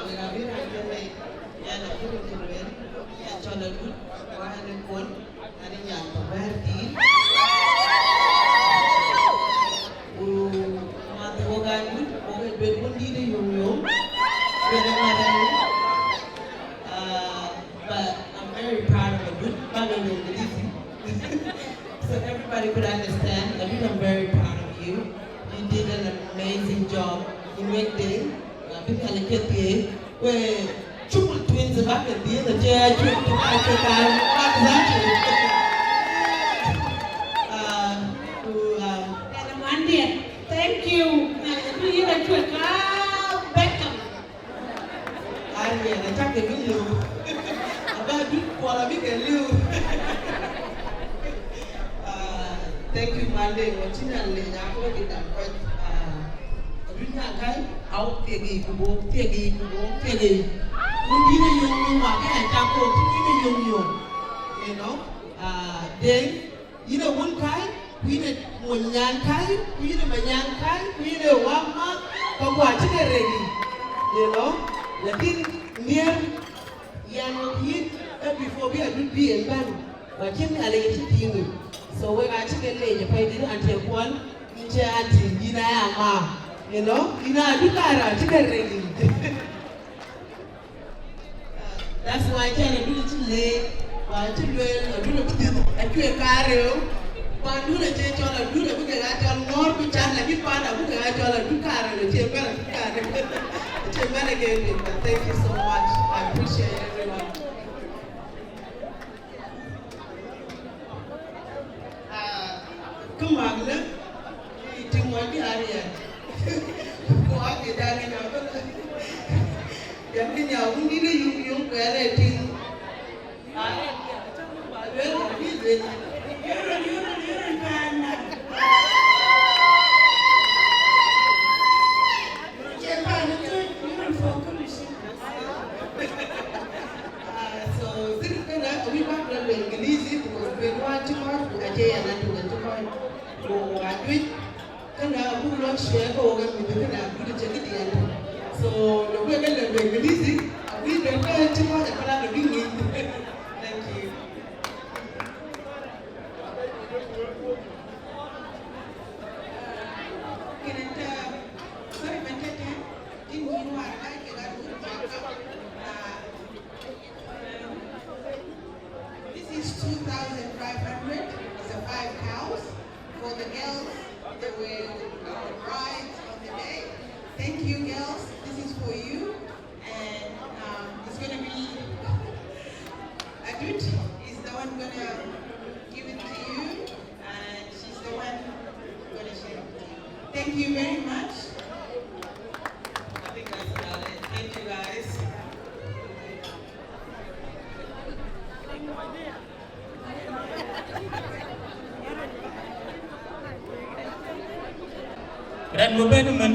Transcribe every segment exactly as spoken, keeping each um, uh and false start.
Wek abï raan jɔ lec, yɛn acï röt cï lueel, yɛn cɔl Adut, wään ë Kuɔl, an ë nyan tɔ̈ bɛ̈ɛ̈r thïn. Ku mäth wok Adut, wok ë duet wun dït ë yom yom, duet ë ŋɔ̈t ë yom. Uh, but I'm very proud of Adut, bak ë yom Gidisi. So everybody could understand, Adut, I'm very proud of you. You did an amazing job. You went there. Abï Nhialic ke thiëëc, we cukul Ke dhiëëth acie acuëk, acuëk ka, exactly. Ah, ku, ah, Ɣɛn ë mandiɛ̈. Thank you. Na yïn acuëk ka, Beckham. Ariɛl, acä ke bï liu. Aba dut kuɔl abï ke liu. Ah, thank you, Monday. Wacin an le ya ko di dam kɔc. Ah, abï na kai, au thiegi ku bo, thiegi ku bo, thiegi. Mun dine yong yong wa ke an ta ko, dine yong yong. You know? Ah, then, yïn ë wun kai, ku yïn ë mony nyan kai, ku yïn ë manyan kai, ku yïn ë wama, ka guɔ cï ke ready, you know. Lakin miɛr yan wok yïn, ë before bï adut bï en bɛ̈n, wa cïn Nhialic acï tïŋ. So wek acï ke leec apɛidït, anti Kuɔl, yïn cï anti, yïn aya ma, you know, yïn adut kara cï ke ready. That's why cän adut acï leec, ku acï lueel, adut abï dhiëth acuëk karou. Pandun acie cɔl adut, abï kek aa cɔl ŋɔ̈ɔ̈r ku can, lakin panda abï kek aa cɔl adut karou, acie bɛ̈n adut karou. Acie bɛ̈n again, but thank you so much. I appreciate everyone. Ah, kë mak lë, tim wɔ bï ariɛl. Ku ake jal ŋic abï lë. Jal ŋic awun dït ë yum yum, ku ɛn ee tïŋ. Ba lueel, ba lueel, ba lueel. Yurun, yurun, yurun, paan na. Cie paan ë tui, yurun fok kulu shi. Ah, so, sir kënë, we bak lɔ English, because we want to talk, acie yɛn atu kan to kan. Ku ajuëc, kënë abuk lɔ share ke wok amit kënë abuk cï këdiɛn. So, lɔ we ke lɔ English, abuk lɔ ke cï kɔc akala lɔ bï ŋic. Thank you. Kënë të, sorry, man tëtë, tïŋ yïn wäär ka ke ka dur bak ka. Ah, um, this is two thousand five hundred. It's a five cows for the girls. They were our brides on the day. Thank you, girls. This is for you. And, um, it's gonna be, Adut is the one gonna give it to you, and she's the one gonna share it with you. Thank you very much. I think that's about it. Thank you, guys. Rɛn bï bɛ̈n ëmën,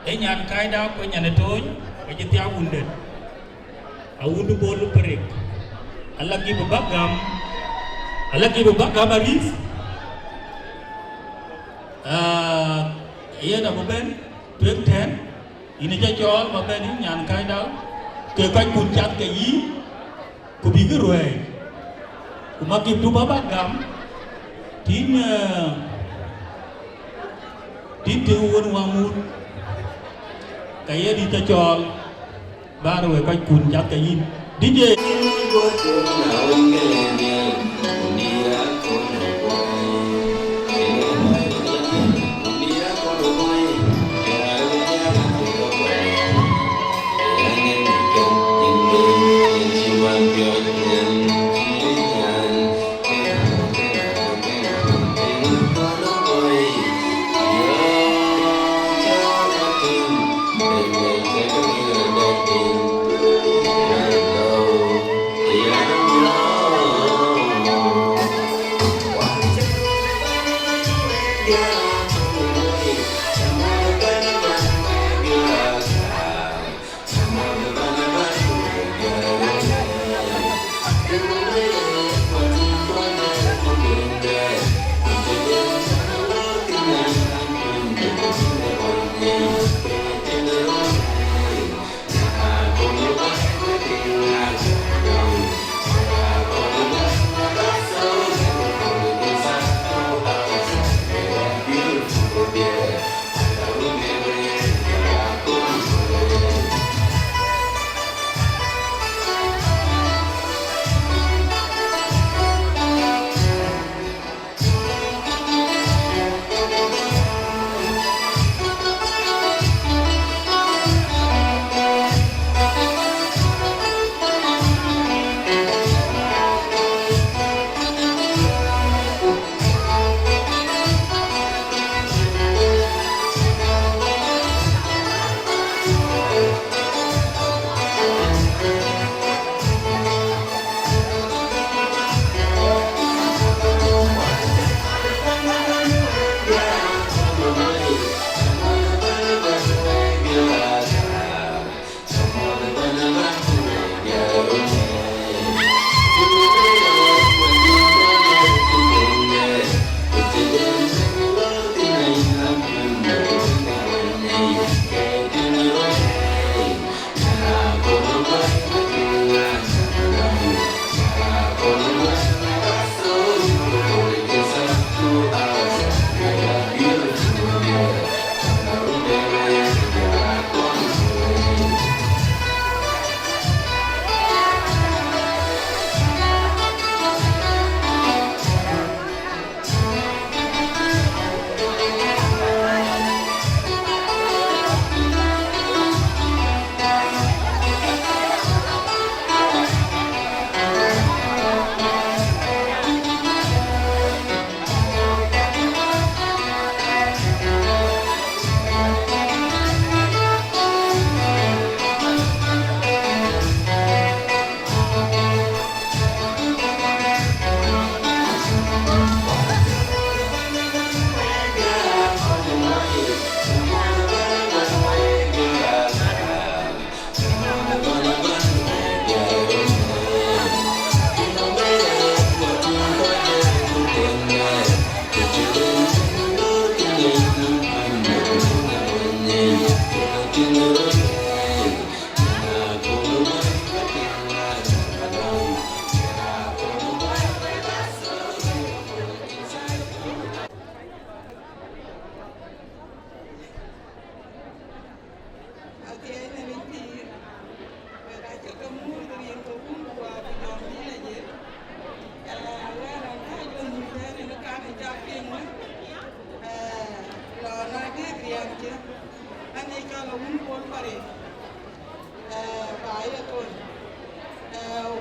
ee nyan Kaida ku nyan ë Tony, ku cï thiak wundet. Awundu Bol Perik. Ala gï bï bäk gam, ala gï bï bäk gam arïth. Ah, yen abï bɛ̈n tueŋ tɛ̈n, yïn ë cä cɔɔl ba bɛ̈n yïn nyan Kaida, ke kɔckun cath ke yïn, ku bïk ruɛ̈ɛ̈i, ku makipdu ba bäk gam, tïn, eh, tïn tëë wun wamut, ka ye dït cä cɔɔl, bä ruɛ̈ɛ̈i kɔckun cath ke yïn. D J.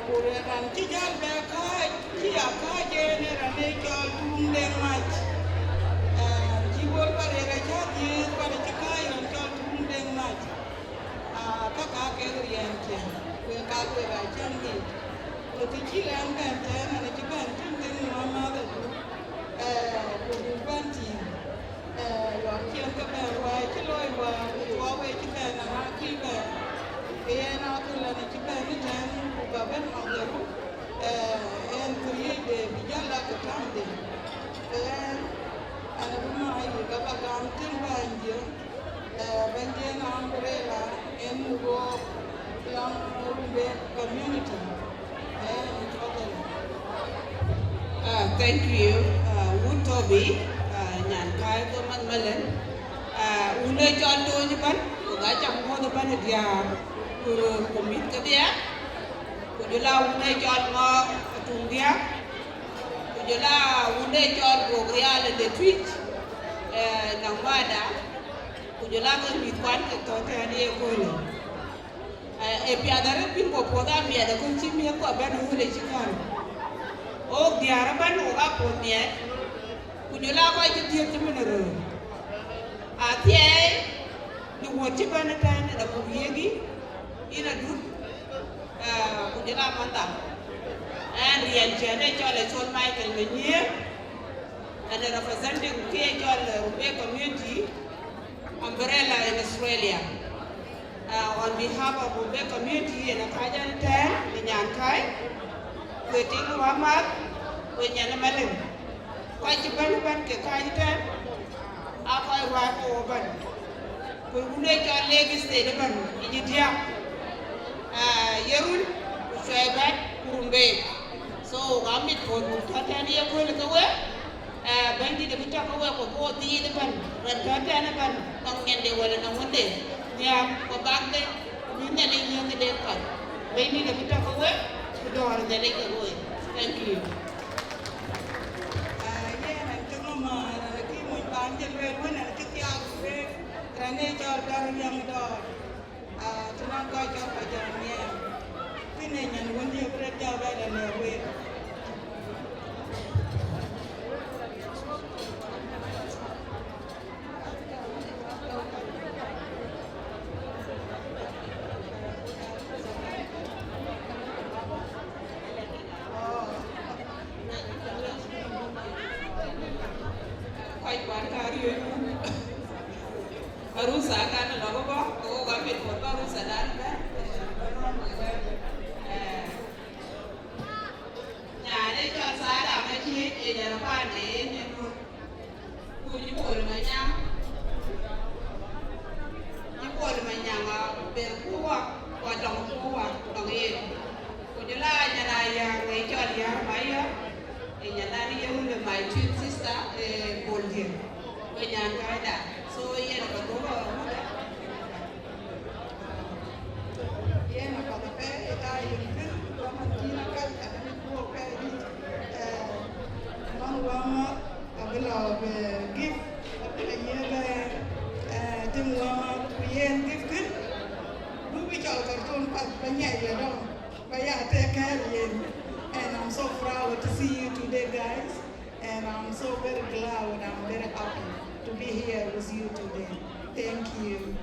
Ku raan cï jäl bɛ kääc, cï ya kääc en ë raan ë cɔl Tuŋ Deŋ Mac. Aa, cï Bol Pariɛr acä dhiëëth, pan acï kääc raan cɔl Tuŋ Deŋ Mac. Aa, ka ka kek riɛnkiɛ̈, wek ka wek aa cäŋ yic. Ku të cï raan bɛ̈n tɛ̈ɛ̈n, an, acï bɛ̈n tïŋ thïn në mämäth adu, ee, ku buk bɛ̈n tïŋ. Ee, lɔn cï en ke bɛ̈n ruääi cï looi wäär, ku cï wä wek cï bɛ̈n, an, akï bɛ̈n. Ke yen akël an, acï bɛ̈n ëtɛ̈ɛ̈n, ku bä bɛ̈n madheru, ee, en këriëëcde bï jäl a ke tamde. Ke ɣɛn, an, abï mac, ka bä gam tïŋ bänydiɛ̈. Ee, bɛ̈nydiɛ̈n Umbrella, en muk ɣok lɔŋ Rumbek community. Ee, totally. Ah, thank you, ah, wut Tobi, ah, nyan kai ke man malen. Ah, wun ë cɔl Tony ëbɛ̈n, ku ka cam muɔ̈th ëbɛ̈n ë diäär, ku röör ku mïth kedhie, ku jɔl a wun ë cɔl Ŋɔɔk Tuŋ Diäk, ku jɔl a wun ë cɔl Gok Rial ë de Tuic, eh, Naŋ Mada, ku jɔl a ke mïthkuan ke tɔ̈ tɛ̈ɛ̈n ye köölë. Eh, ee piath arëët bï kɔc puɔ̈th aa miɛt, aköl cï miëthkuɔ bɛ̈n ë ɣööt ë cï kär. Ɣok diäär ëbɛ̈n, ɣok aa puɔ̈th miɛt, ku jɔl a kɔc cï dhiëëth cï min ë röör. Athiɛɛi, në wuɔ̈t cï bɛ̈n ëtɛ̈ɛ̈n, yen abuk yiëk yïn, yïn Adut, eh, ku jɔl a Mantha. Ɣɛn riɛnkiɛ̈ ë cɔl Acol Michael Manyiëër, and representing kë ye cɔl, eh, Rumbek community, Umbrella in Australia. Uh, on behalf of Rumbek community, yen akääc ɣɛn tɛ̈ɛ̈n në nyan kai, ku ë tiŋ wämäth, ku ë nyan ë malem. Kɔc cï bɛ̈n ëbɛ̈n ke kääc tɛ̈ɛ̈n, aa kɔc ruääi ke ɣo ëbɛ̈n. Ku wun ë cɔl Lakes State ëbɛ̈n, yic diäk, ah, ye Rul, ku Cuɛi Bɛ̈t, ku Rumbek. So, ɣok aa mit puɔ̈th, buk tɔ̈ tɛ̈ɛ̈n ye köölë ke wek. Eh, Bɛ̈nydït abï tɔ̈ ke wek, ku buk dhiëëth ëbɛ̈n, raan tɔ̈ tɛ̈ɛ̈n ëbɛ̈n, nɔŋ nyiɛnde wala nɔŋ wënde, nhiaar ku bakde, ku bï Nhialic yiëk këden kɔc. Bɛ̈nydït abï tɔ̈ ke wek, ku dɔ̈ɔ̈r Nhialic ke wek. Thank you. Ah, yen an cï ŋö määr, an akï mony paan cï lueel wën, an cï thiaak wek, raan ë cɔl Gäräŋ Dɔ̈ɔ̈r. Ah, të nɔŋ kɔc cɔl Pajäŋ Miɛɛr. Kënë nyan wën ye bï rɔt jɔ bɛ lɔ lɛ̈k week. Kɔc kuan ka riööc. Arusa kan lɔ bɔ̈, ku ɣok amit puɔ̈th bä arusa dan bɛ̈n. Eh, nyan ë cɔl Sara Maciëc, ee nyan pande yen ë Nuɔ̈r. Ku Nyï Bol Manyaŋ, Nyï Bol Manyaŋ, a ber ku wak, ku a tɔŋ ku wak, tɔŋ yen. Ku jɔl a nyan Ayäär, ee cɔl Yäär Mayɔ̈r, ee nyan dan ye Rul, my twin sister, ee Bol diɛ̈. Ku nyan kääcda. So, yen aba duɔ̈k rɔt röt. Yen apath apɛi ë ka yïn kën, wamën kïn akäc, akäc kuɔɔk apɛi dït. Eh, man wamä abï lɔ bï gift, abï lɔ yiëk, eh, eh, tim wamä, ku yen gift kën, du bï cɔl Khartoum path, ba nyiɛc la dɔm, ba ya take care yen. And I'm so proud to see you today, guys. And I'm so very glad, I'm very happy to be here with you today. Thank you.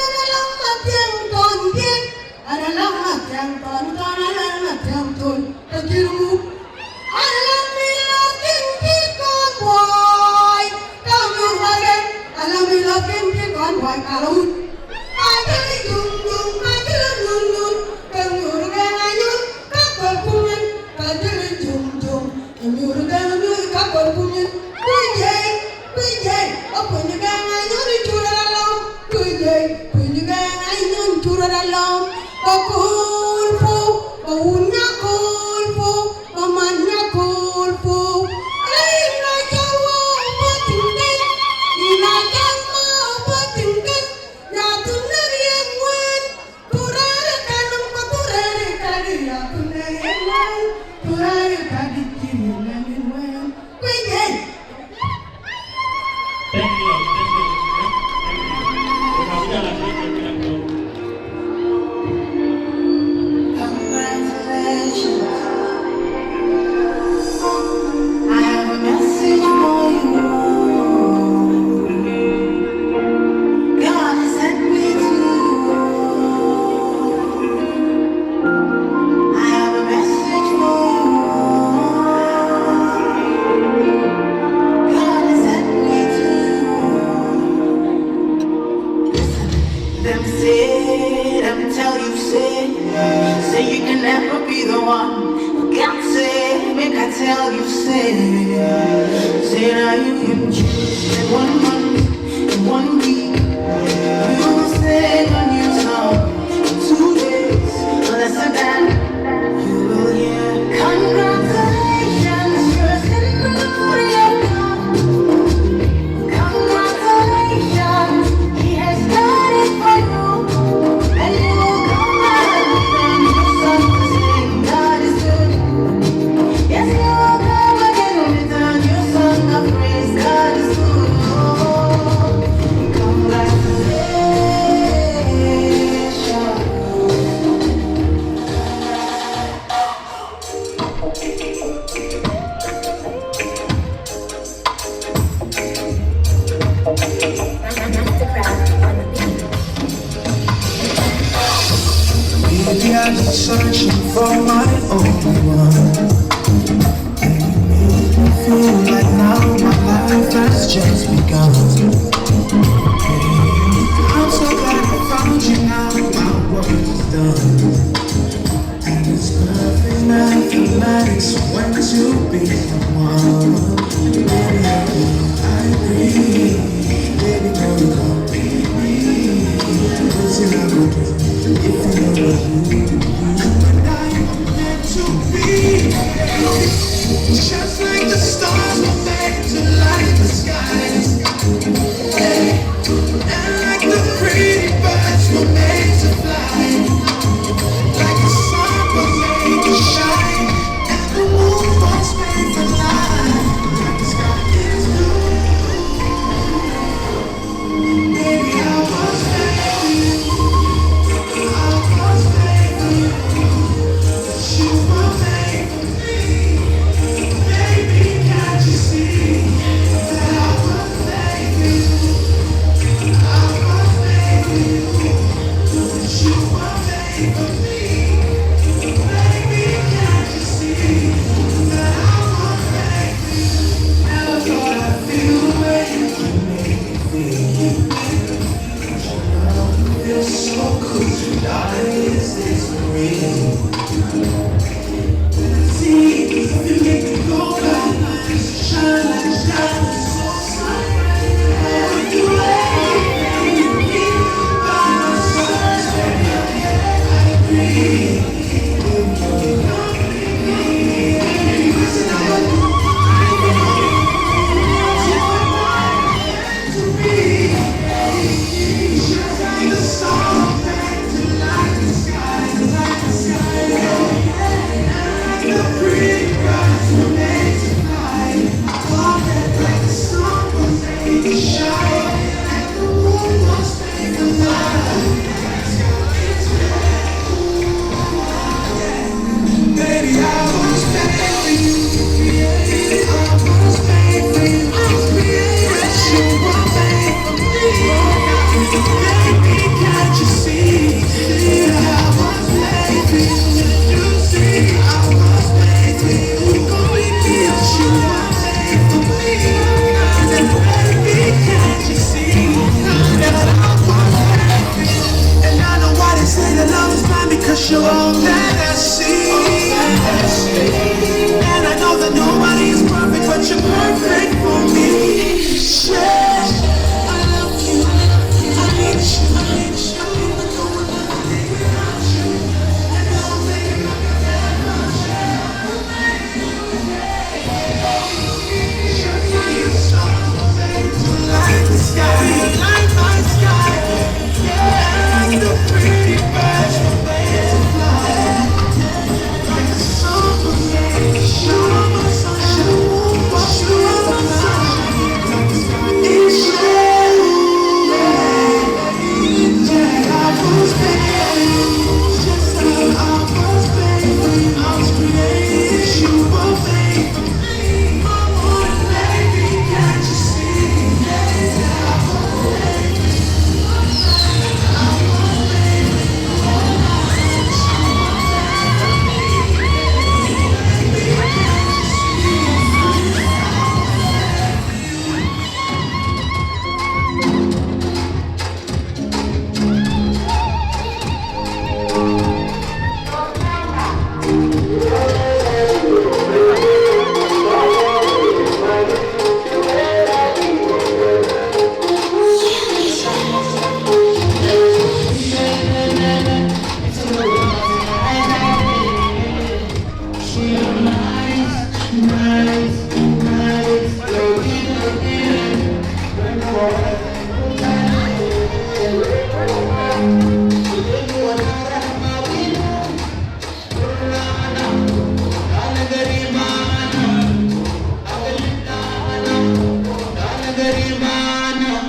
Ara lam mathiang ton, ton, ton, ara lam mathiang ton, ton, ara lam mathiang ton, ta kir muk. Ara lam mi la kin ki kon boy, ta nyur bagen. Ara lam mi la kin ki kon boy, kala wut. Ka jeli jum jum, ka jeli nun nun, ka nyur ben a nyur, ka kol kumin, ka jeli jum jum, ka nyur ben a nyur, ka kol kumin. Kuy jey, kuy jey, a kuny Thank you. Thank you. Thank you. Congratulations. I have a message for you. God sent me to you. I have a message for you. God sent me to you. Listen, them say, them tell you, say, say you can never be the one. God say, make I tell you, say, say now you can choose in one month, in one week. You will sing a new song in two days, less than. You will hear, "Congratulations, you're in the glory of God. Congratulations, He has done it for you." And you will come out with a new song to sing. God is good. Yes, you will come again with a new song of praise. God is good. Oh, congratulations. Maybe I'm just searching for my only one. And you make me feel like now my life has just begun. I'm so glad I found you now, my work is done. And it's perfect mathematics when two become one. Baby, I agree. Baby girl, come be me. Listen, I go do if you know what you do. You and I are meant to be. Just like the stars were made to light the skies.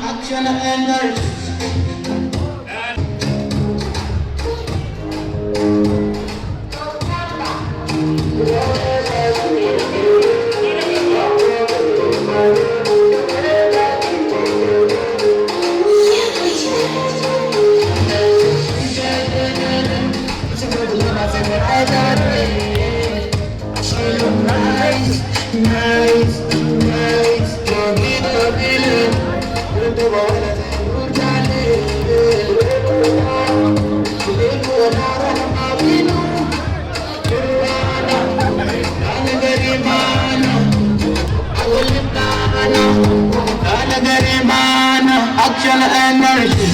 Action Energy. Action Energy.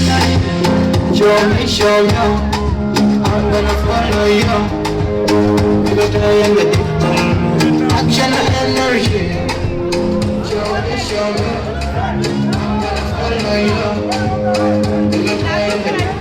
Show me, show you. I'm gonna follow you. Because I am the different. Action Energy. Show me, show you. I'm gonna follow you. Because I am the different.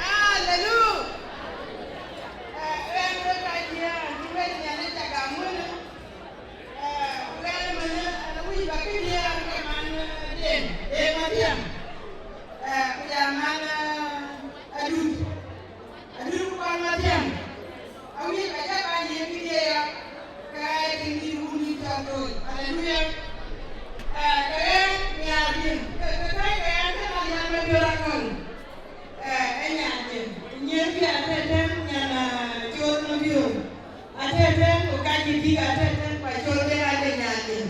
Hallelujah. Eh, ɣɛn wek ka jiëë, cï wek Nhialic cak gam wënë. Eh, ku ɣɛn ëmënë, ɣɛn awïc ba këdiëë an, ke man, eh, Deŋ, Deŋ Mathiaŋ. Eh, ku jam man, eh, Adut. Adut ku Kuɔl Mathiaŋ. Awïc ba jɔ ba yiëk këdiëë ya, ke ɣɛn dït wun dït cɔl Tony. Haleluya. Eh, ke ɣɛn nhiaar dïn, ke, ke, ke, ke ɣɛn ke Nhialic an, Mabiör Akɔl. Eh, ë nyan Deŋ. Nyiɛɛn bï atëtën nyan, ah, col Mabiör. Atëtën ku ka cï tïk atëtën ku acol de ade nyan Deŋ.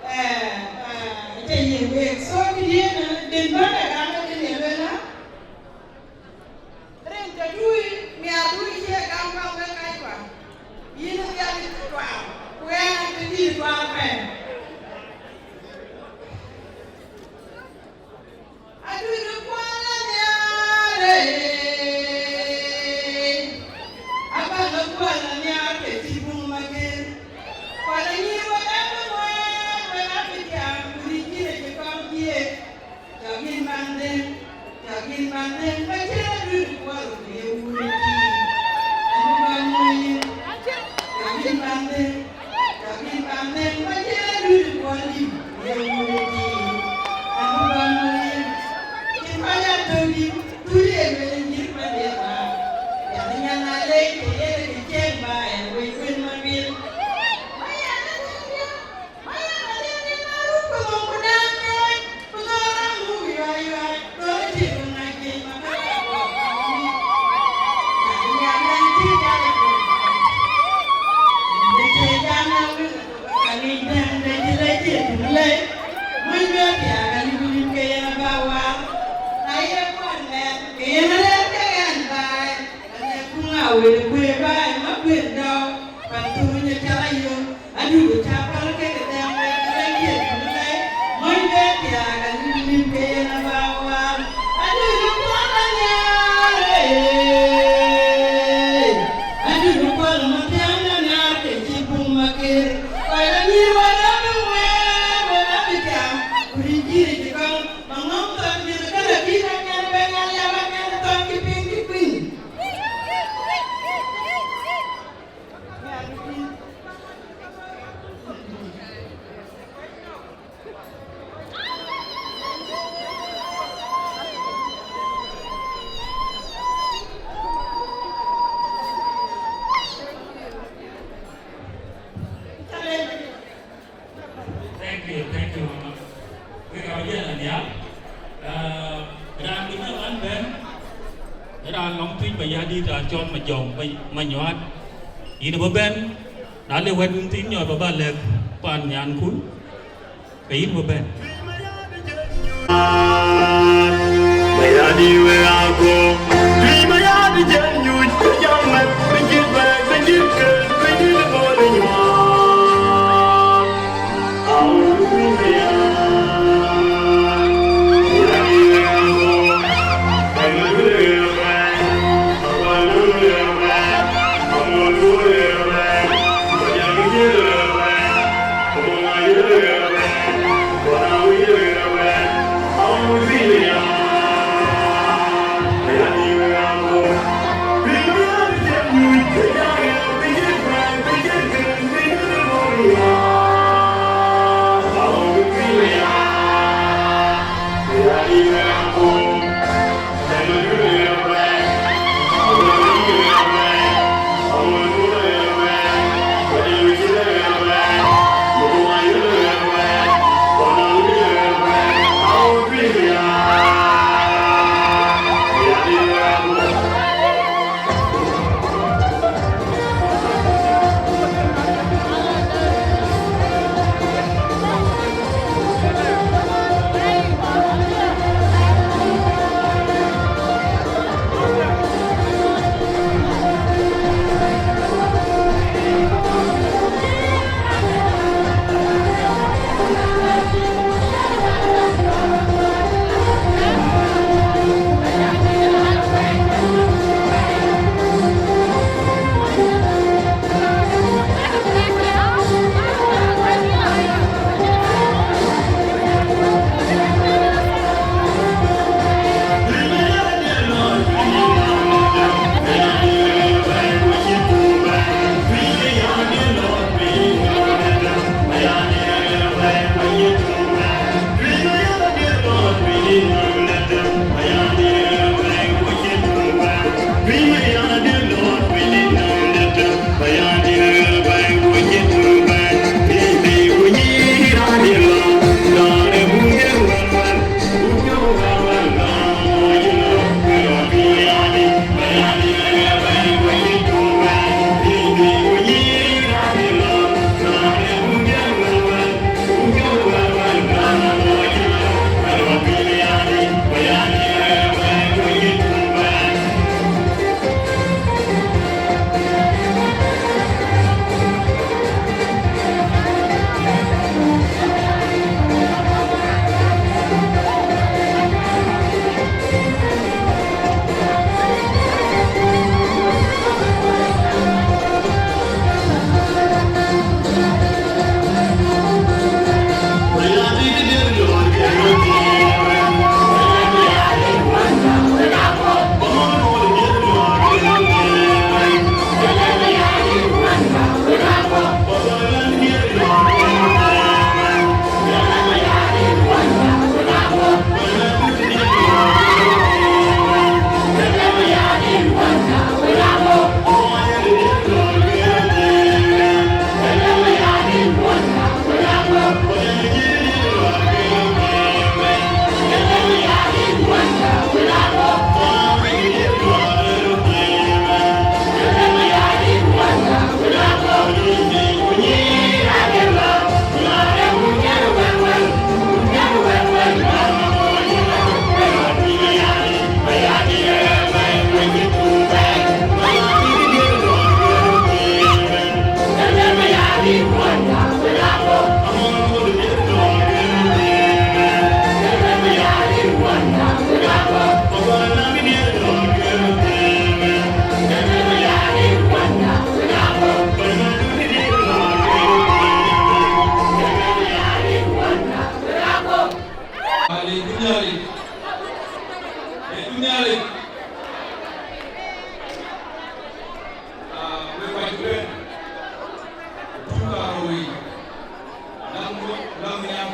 Eh, eh, ëtë ye week. So, këdiën, eh, den bä de gam ëtën ye lueel ë, rin të tui, miaar tui cie gam ka wek kackua. Yïn ë Nhialic tuaar, ku ɣɛn ë dït tuaar pɛn. Adut Kuɔl Anhiar, eh, abä lɔ Kuɔl Anhiar ke cï buŋ Maker. Kuɔl Anyiir wek abï ŋuɛɛn, wek abï tiam, ku rin cïn acï kɔm thiëëk. Cɔk yïn Baŋdheŋ, cɔk yïn Baŋdheŋ, ba cïn Adut Kuɔl ku ye wun ë tïï. Abï bä muɔny yïn. Cɔk yïn Baŋdheŋ. Cɔk yïn Baŋdheŋ, ba cïn Adut Kuɔl dït, ye wun ë tïï. Abï bä muɔny yïn. Cïn kɔc aa tök dït, tui ye lueel ë nyïïr Madiɛɛr bä. Yath nyan aa leec, ke yen ë kë ciëŋ bä, ë wec wën Mabil. Wä yɛn ë tëëk diäk, wä yɛn ë tëëk diäk, na ruk ku nhom ku daan kɔc, ku dhɔ̈l raan muk yuai yuai. Adut cä päl kek ë dhɛ̈m wek ë lɛ̈k Yecu lɛ̈i, mony de thiaak, aluui nïm ke yen abä waar. Adut Kuɔl Anhiar, ee, Adut Kuɔl Mathiaŋ Anhiar ke cï buŋ Maker. Kɔc la nyïïr wek abï wëër, wek abï tiam, ku rin cï rïc ë kɔ̈u, maŋɔ̈m thɔn mïth kënë kï ka nyan bɛ̈ny aliap, anyan thɔn cï piŋ cï kuïn. Thank you, thank you, mama. Wek abï jël anhiar. Ah, raan bï jɔl an bɛ̈n, raan lɔŋ piny ba ya dït, raan cɔl Majɔŋ, ma, Manyuat. Yïn bï bɛ̈n, na le wɛ̈t wun thïn nyɔɔt ba ba lɛ̈k pan nyankun, ke yïn bï bɛ̈n. Nhialic, ee du Nhialic, aa, wek kɔc bɛ̈n, tuŋ karou yic, lam, lam nhiam,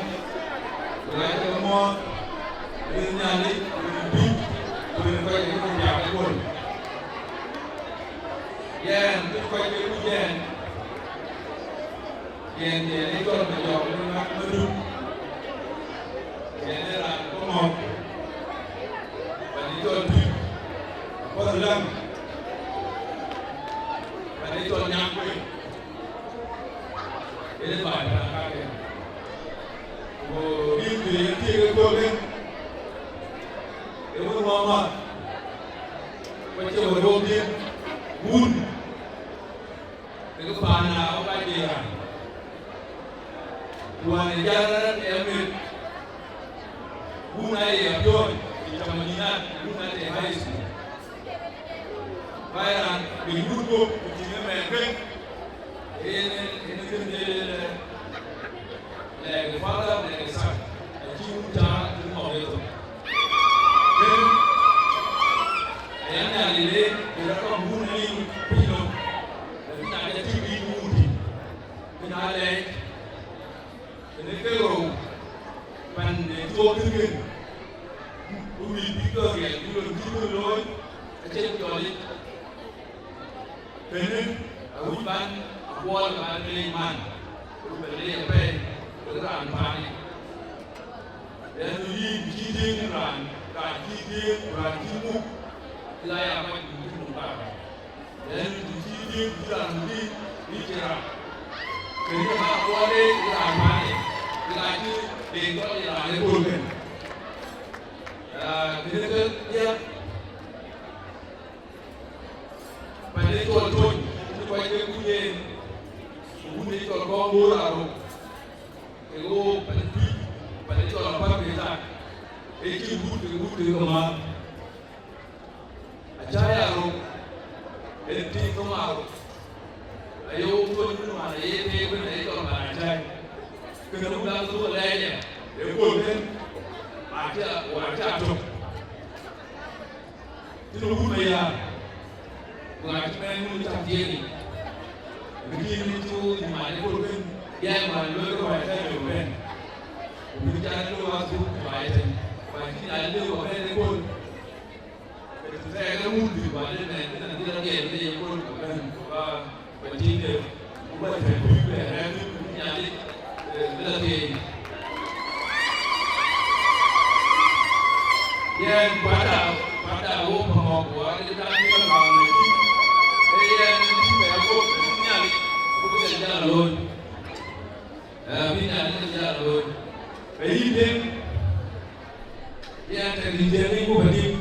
wek acï ke muɔ̈ɔ̈th, wek Nhialic, wek pïïr, wek kɔc ke piaak ëkööl. Yɛn, kɔc ke kuc yɛn, Yɛn, yɛn ë cɔl Majɔk Maŋak Madut. Yɛn ë raan Komɔ̈k. Pan ë cɔl Tuic Apuɔth Läŋ. Pan ë cɔl Nyaŋ Kuei. Yen ë baai pan kakë. Ku rin të yen thiëëk ë kööl en, ë wën wä mäth, ku acie wä röördhiën, wun. Kekë paan aa wok aa jiëc raan. Ku wään ë jäl rɛ̈ɛ̈r ë amit, wun aa ye apiɔ̈ɔ̈c, ë tamaninat, wun aa te high school. Ku aa ye raan piny wut guöp, ku tïŋ ëmɛɛn kën, yen, yen kën de lɛɛk ë father, lɛɛk ë son, acï wun cä tïŋ mɔ̈k ë thok. Kën, aya Nhialic le, bï rɔt kɔŋ wun ë liu piny nɔm, lakin na jɔ tïŋ bï wun tïŋ, bï na lɛɛc, kënë ke rou, pan ë tuɔɔk tïŋ kën, ku wïc bï jɔ riɛl, ku lon cï wun looi, acïn jɔl yic. Kënë awïc ban Apuɔl ban leec man, ku bɛ leec apɛi, wek raan paanë. Lɛ̈ɛ̈nu yïn cï tïŋ raan, raan cï tïŋ, raan cï muk, cï la ya kɔc ku cï muk raan. Lɛ̈ɛ̈nu cï tïŋ, cï raan muk yïn, yïn cï raan. Kënë man Apuɔl leec raan paanë, cï la cï leec kɔc raan ë kööl kën. Aa, kënë ke ya. Pan ë cɔl Tony, cï kɔc ke kuc en, ku wun ë cɔl Kɔŋ Bor Arok, ke ɣo pan ë Tuic, pan ë cɔl Apäl Bɛ̈ɛ̈i Thak, ë cï wut ke wut ke ke määr. Acä ya rok, en tïŋ thoŋ Arok, aye wok Tony wun man aye teek wën ë cɔl Pan Acäi. Kënë wun aa thok lɛɛc ë, ë kööl kën, acä, acä tök. Cïn wun aya, ku ŋa cï mɛɛn wun cak tiëëk yic. Bï kïn cï wun mac ë kööl kën, bï aa mac lueel ke wac ë lëu bɛ̈n. Ku bï cä lëu aa thuk ku baai tën, ku acï na lëu abɛ̈n ë kööl. Ku të thɛɛr ke wun bï baai ë mɛɛn, kën adhil agɛɛr ë ye kööl ku bɛ̈n, ku ba Ba tïŋde, ku ba tɛ̈k bï bɛ rɛ̈ɛ̈r bï Nhialic, eh, bï la thieei. Yɛn kuatda, kuatda wok Pamɔ̈k, wok ade dan bï la ŋaŋ në tïŋ. Ee yɛn bï bɛ wok bï Nhialic, ku bï kɛn jal looi. Eh, bï Nhialic kɛn jal looi. Ee yïn Deŋ, Yɛn tɛ̈ rin tiɛ̈n ŋic ku bä dik,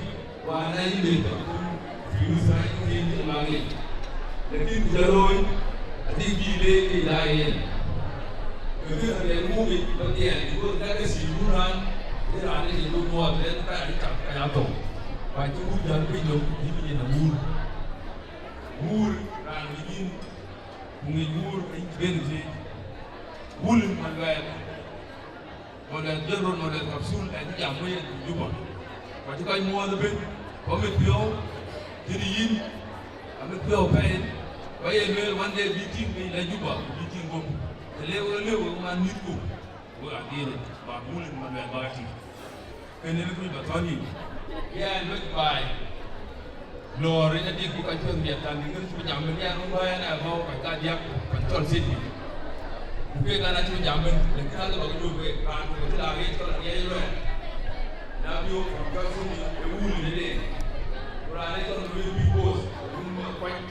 wään aa yïn bec thok, ku yïn thäi ku thiin cï mak yic. Lakin ku jɔ looi, adï bï leec ke la yen. Ke bï raan yen muk yic bä dhiɛl, because dak ke cï wun raan, ë raan ë cï bï muɔɔth, ë ka cï cak ka ya thou. Ku acï wun jäl piny nɔm, yïn yen awuur. Wuur raan ë yïn, ku ŋic wuur ë yïn ben thiëëc. Wun ë man luɛɛl. Mɔlɛth General, Mɔlɛth Kapsul, ë cï jam wei ë Juba. Ku acï kɔc muɔɔth ëbën, ku amit piɔ̈u, tëde yïn, amit piɔ̈u pɛɛi, ku aye lueel one day bï tïŋ piny la Juba, bï tïŋ guöp. Të le wek lëu wek man mïthku, wek adhil, bak wun ë Mɔlɛth bak tïŋ. Kënë ë kuc bä thɔ̈n yïn. Yɛn wek baai. Lɔɔr ë dik bï kɔc piɛth miɛt, kan bï ŋic cï bï jam bï nhiaar wun bä en ë bä kɔc kadiäk pan cɔl Sydney. Ku kek an, acï bï jam bën, lakin alë bä ke jol wek, raan ku cï la ɣet cɔl Ariɛc Luɛɛl. Na bï wok pan cɔl Sydney ë wun ë de. Ku raan ë cɔl Lueel Big Boss, wun ë kuany,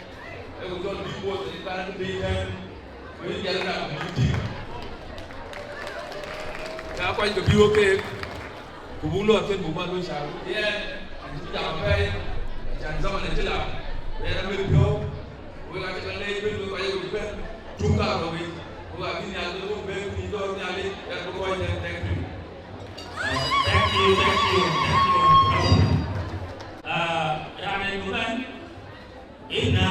ë ku cɔl Big Boss, ë kan bï tɛ̈n, ku ë jal raan bï tïŋ. Na kuany ke bï wok keek, Ku buk lɔɔr kën buk bä luöc cäär. Yɛn, an cï jam apɛi, acan zaman acï la, yɛn amit piɔ̈u, wek acï ke leec bën, wek aye wek bɛ̈n, tuŋ kaarou wek, wek abï nhial bï wok bɛ̈n piny dɔ̈ɔ̈r Nhialic, yɛn bï kɔc tɛ̈n. Thank you. Thank you, thank you, thank you. Ah, raan ë bï bɛ̈n, ina,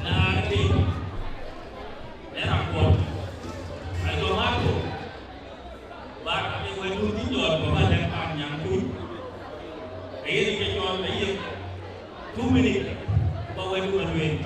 na ti, era kuɔth, ajo mato, Bak apiŋ wɛ̈tdu cï jɔt bä bä lɛ̈k paan nyaŋ kuc. Aye ke cɔl aye two minute bä wɛ̈tdu ë lueel.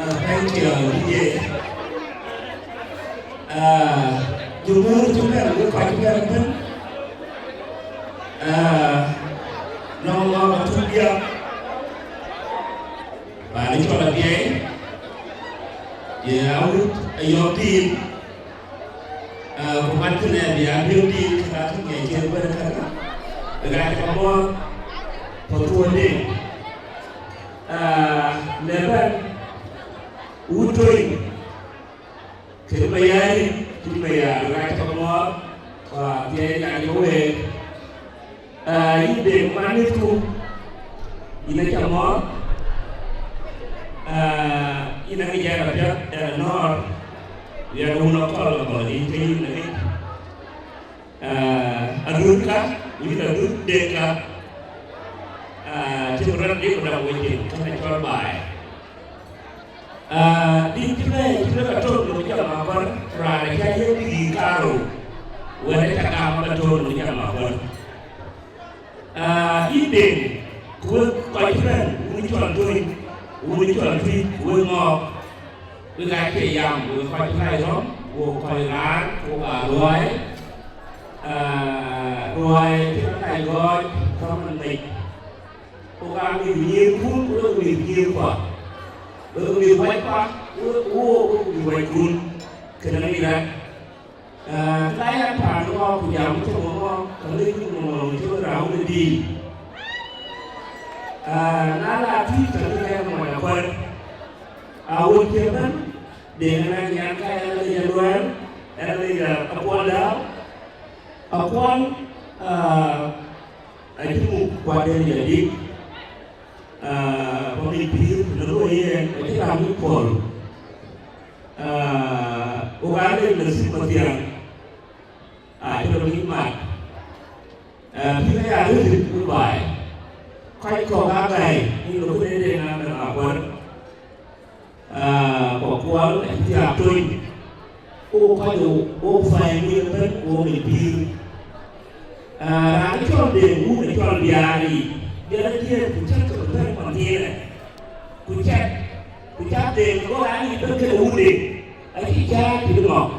Uh, thank you, D J. Uh, jumhur cï bɛ̈n, wek kɔc cï bɛ̈n ëbën. Uh, nɔŋ ŋɔɔk atuk diäk. Paan ë cɔl Abiɛi, ye awut Ayɔ̈k Dïïl. Uh, ku mat kënë abï Abiɛi Dïïl, ka cï ŋiɛc cï bɛ̈n käkä. Ë ka cï ka mɔ̈ɔ̈th, ku thuɔɔu dïïl. Uh, në bɛ̈n wut Tony. Kën Mayäär, kën Mayäär, rac tɔ̈ mɔ̈ɔ̈r, ku Abiɛi nyan ë week. Ah, yïn Deŋ man mïthku, yïn acä mɔ̈ɔ̈r. Ah, yïn aŋic ɛn apiɛth, ɛn anɔ̈ɔ̈r, yɛn wun akɔ̈l akɔ̈l, yïn ke yïn aŋic. Ah, adhurka, yïn adhur Deŋka. Ah, cï rɔt dik ku dap wec Deŋ, kën acɔl baai. Ah, din cï bɛ̈ɛ̈i cï bï ka tök në jam apäl, raan acä yiëk bï yï kaarou, wɛ̈t acä gam bä tök në jam apäl. Ah, yïn Deŋ, ku wek kɔc cï bɛ̈n, wun cɔl Tony, wun cɔl Tuic, ku wek Ŋɔɔk, wek aa cie yam, wek kɔc cï lac rɔm, wek kɔc raan, wek aa luɔi, ah, luɔi cï bï lac gɔɔc, rɔm ë mec. Ku ka mïth nyïïrkun, ku wek mïth nyïïrkua, wek mïth wɛ̈ckua, ku wek, ku wok, ku wek mïth wɛ̈ckun, kënë ŋic rɛ̈t. Ah, ka yɛn paan ŋɔɔk, ku jam cï ŋɔɔk, ka ŋic ŋɔɔk cï raan wun ë dïït. Ah, na la tïc, ka ŋic ɛn mɔny akuɛ̈r. Ah, wun cï ëbɛ̈n, Deŋ ënɔɔnë, nyan ka ɛn ë ye luɛɛl, ɛn ë ye Akuɔl Dääu. Akuɔl, ah, acï muk kuat en jadït, ah, ku ŋic pïïr në loi yen, acï raan muk pɔ̈l. Ah, ku ka lec Nasib Mathiaŋ, acï rɔt ŋic mat. Ah, pïïr aya rëër bï baai. Kɔc kɔ̈k aa gäi, yïn lɔ kënë Deŋ aa mɛn akuɛ̈r. Ah, ku Akuɔl acï thiaak Tony. Ku kɔc wo, wo pany wïïr ëbɛ̈n, wo ŋic pïïr. Ah, raan cɔl Deŋ, wun ë cɔl Biaar yic, jɔl a diëër, ku cäk ke bɛ̈n mathiinë. Ku cäk, ku cäk Deŋ, go raan yic bɛ̈n këde wun Deŋ, acï cääc tëde ŋɔ̈k.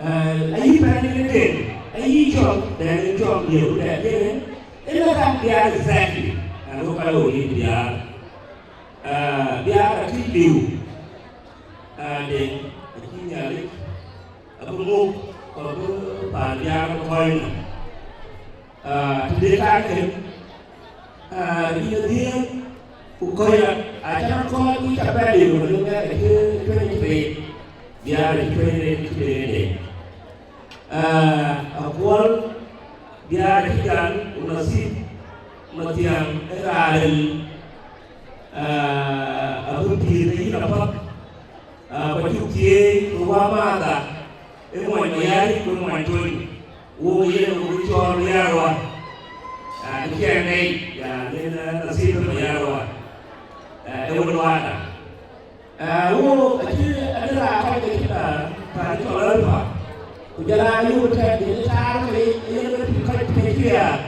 Ah, ayï pɛ̈n ë Deŋ, ayï cɔl, Deŋ ë cɔl, ye ku dɛ Deŋ, ë la raan Biaar exactly, and wo ka wo yic Biaar. Ah, Biaar akëc liu. Ah, Deŋ, acï Nhialic abï muk, Kɔc bï paan diaar kɔc nɔm. Ah, të de kaŋ kën, ah, yïn adhiëëth, ku kɔc acä kɔc ku ca bɛ liu, ku lueel ŋɛk acï tueny cï reec, diaar acï tueny reec cï de ënë. Ah, Akuɔl, diaar acï jal, ku Nasib Mathiaŋ ë raan ril, ah, abï pïïr de yïn apath. Ah, ku acuk thieei, ku wä maatha, ë muɔny Mayaric, ku ë muɔny Tony. Wok yen ku cɔɔl Mayarwa. Ah, ë ciɛɛŋ nɛi, ya, yen, ah, Nasib Mayarwa. Ah, ë wën wada. Ah, wok acï adï raan kɔc ke cï la paan cɔl Alpa. Ku jɔl a yök tɛ̈k de taar ke yen ë pïïr kɔc pïïr cï riääk.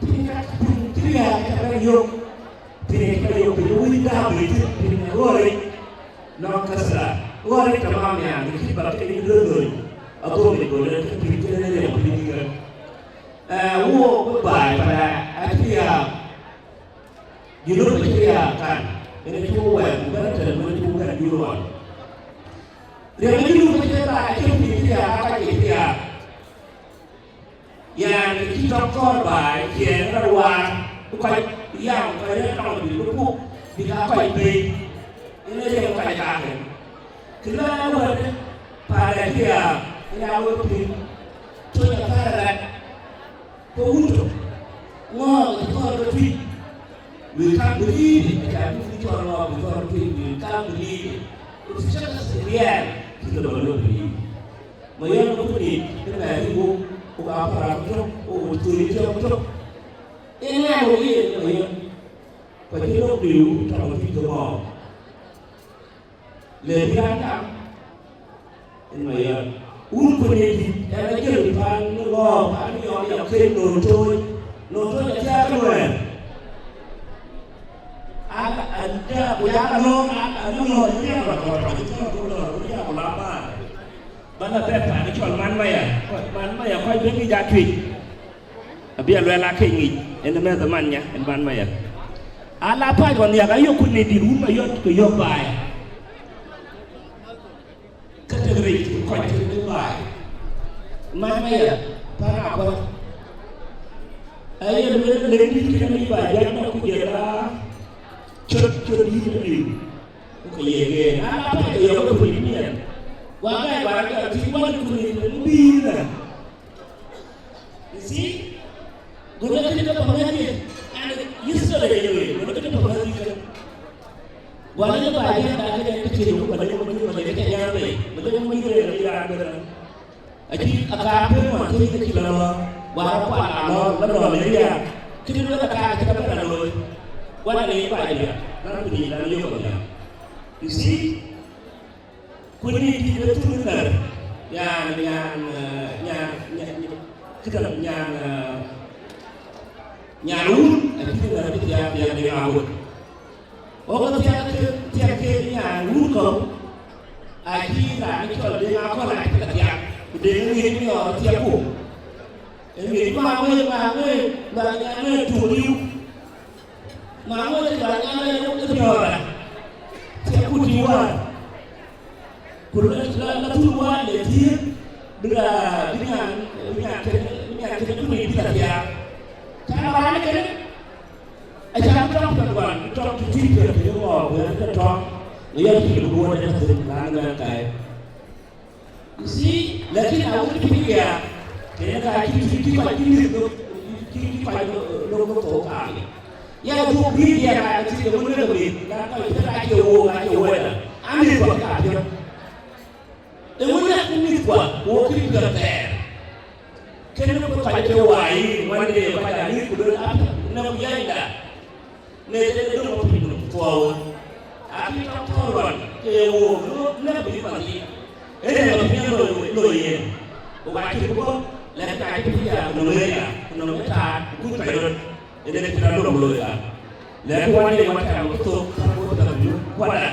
Pïïr ka pïïr cï riääk ka bɛ̈n yök. Pïïr ka yök pïïr wïc dääp bï cït pïïr ë ɣɔ̈ric. Nɔŋ kasra, ɣɔ̈ric tamam, yani, cï bak ke yïn duëër dhöny, ago mit go lɛ̈k ke pïïr cïn en riɛm pïïr dït kën. Eh, wok bï baai panda acï riääk, Junub acï riääk kan, en acuk wɛɛr ku bɛ̈n tɛ̈n wën acuk bɛ̈n jur ɣɔn. Riɛm ë Junub acï baai, acï pïïr cï riääk, aa kɔc yic riääk. Yɛn cï tɔ̈ kɔɔr baai, ciɛɛŋ rɔt waar, bï kɔc yam, kɔc rɛ̈ɛ̈r tɔŋ bï bï puk, bïk aa kɔc bei, yen ee riɛm kɔc ë kakë. Kë lɔ ë wɛ̈t, paan ë cï riääk, yen aa wek pïïr, Tony Athär Arɛt, ke wun tök, ŋɔɔk ë cï kɔɔr ke Tuic, we can't believe it, acan bï cɔl ŋɔɔk bï kɔɔr ke Tuic, we can't believe it. It's just real, cï ke bä lɔ believe. Mayɔn ku nït, ke mɛɛr yï wok, ku ka päl raan tök, ku ku thöl yï tiɔp tök. Ë ŋɛɛr wok yen Mayɔn, ku acï lok liu tɔŋ Tuic ke mɔɔk. Le bï raan gam, yen Mayɔn. Wun ku nït dït, ɛn ajël pan ŋɔɔk, pan yɔm ya ken non tooc, non tooc athiaak ke luɛɛr. An, an, ja, ku ya ka lɔ̈ɔ̈m, an, an, lɔ̈ɔ̈m, ya ka lɔ̈ɔ̈m, ku ya ka lɔ̈ɔ̈m, ku ya ka lɔ̈ɔ̈m, ba. Bä la bɛ̈ɛ̈r paan ë cɔl Man Maya, Man Maya kɔc bï ŋic aa Tuic. Abï a luɛɛl aa ke ŋic, en ë mɛ̈th ë man nya, en Man Maya. Ala päc ɣɔn nhiäk ayök ku nït dït wun Mayɔn ku yök baai. Ka tek rec kɔc cï rec baai. Man Maya, paan Akuɔl. Aye lueel lëŋ dït kënë yic ba jam nɔm ku jël aa cöt, cöt dït ë liu. Ku ke ye ŋeer, na la päc ke yɔ̈k ke piny miɛt. Wa gäi ba rɔt jɔt thiëc wän ku nïn ë bïïr nɛn. You see? Gɔl ë kënë ke paŋ ŋäth ye, an, yesterday ye wëë, gɔl ë kënë paŋ ŋäth ye kën. Gɔl ë ba jam da kënë ke cïn ku ba lëŋ manyuur, ba lëŋ ke jam bei, ba lëŋ manyuur ë raan bï raan. Acï akaar piny wan thiëc ke cï lɔ lɔ, warɔ kual alɔ, lɔ lɔ le riääk. Cï luel akaar cï ke bɛ̈n aloi. Wan ë ba riääk, raan ku nïn raan yök nhial. You see? Ku nïn dït ë thun ë nɛ̈r. Nyan, nyan, eh, nyan, nyan, këdäŋ, nyan, eh, nyan wun, acï ke nɛ̈r bï thiaak, thiaak de ŋa wun. Ɣok thiak, thiak ke nyan wun kɔ̈u, acï raan cɔl Deŋ Akɔl acï ke thiak, ku Deŋ ë ŋic miɔɔr thiak ku. Ë ŋic ma wëë, ma wëë, ma wëë, ma wëë tuŋ liu. Ma wëë, ma wëë, ë miɔɔr, thiak ku tïŋ wäär. Ku la, la, la thur wäär le thiëëk, bï la, bï nyan, bï nyan kënë, bï nyan kënë ku ŋic bï la thiaak. Cän raan kënë, Acan tɔŋ tɔ̈ guan, tɔŋ tïtï tɔ̈ tëde ɣɔɔk, wël ke tɔŋ, ë yɔ̈k cï ke guöör ë tɔ̈ thïn, raan ëbɛ̈n kaai. You see, lakin a wun pïïr ya, tëde ka cï, cï, cï kɔc cï mïth lok, cï, cï kɔc lok, lok, lok thok kaam. Ya dhuk bï ya ka cï ke wun lëk mïth, na kɔc tëde acie wook, acie wël, a mïth kɔc ka piɔ̈u. Eeŋö näk mïthkua, ku wok kï piɔ̈ɔ̈th thɛɛr? Kënë bï kɔc ke waai, ŋuan de kɔc aa ŋic ku luel apiɛth në wiɛɛnyda, në de döŋ piny nɔm thuɔɔu. Akï tɔ̈ thɔ̈ɔ̈r ɣɔn, ke ye wook, ŋö näk bï path yic? Ee rɛ̈ɛ̈r bï piɛth loi, loi yen. Ku ka cï bï bɔ̈, lɛ̈k ka cï bï ya, ku nɔm ë ya, ku nɔm ë taar, ku kuc kɔc röt, ënë cï rɔt döŋ loi ɣa. Lɛ̈k wan de wan cam bï thok, ku bï thok bï kuada.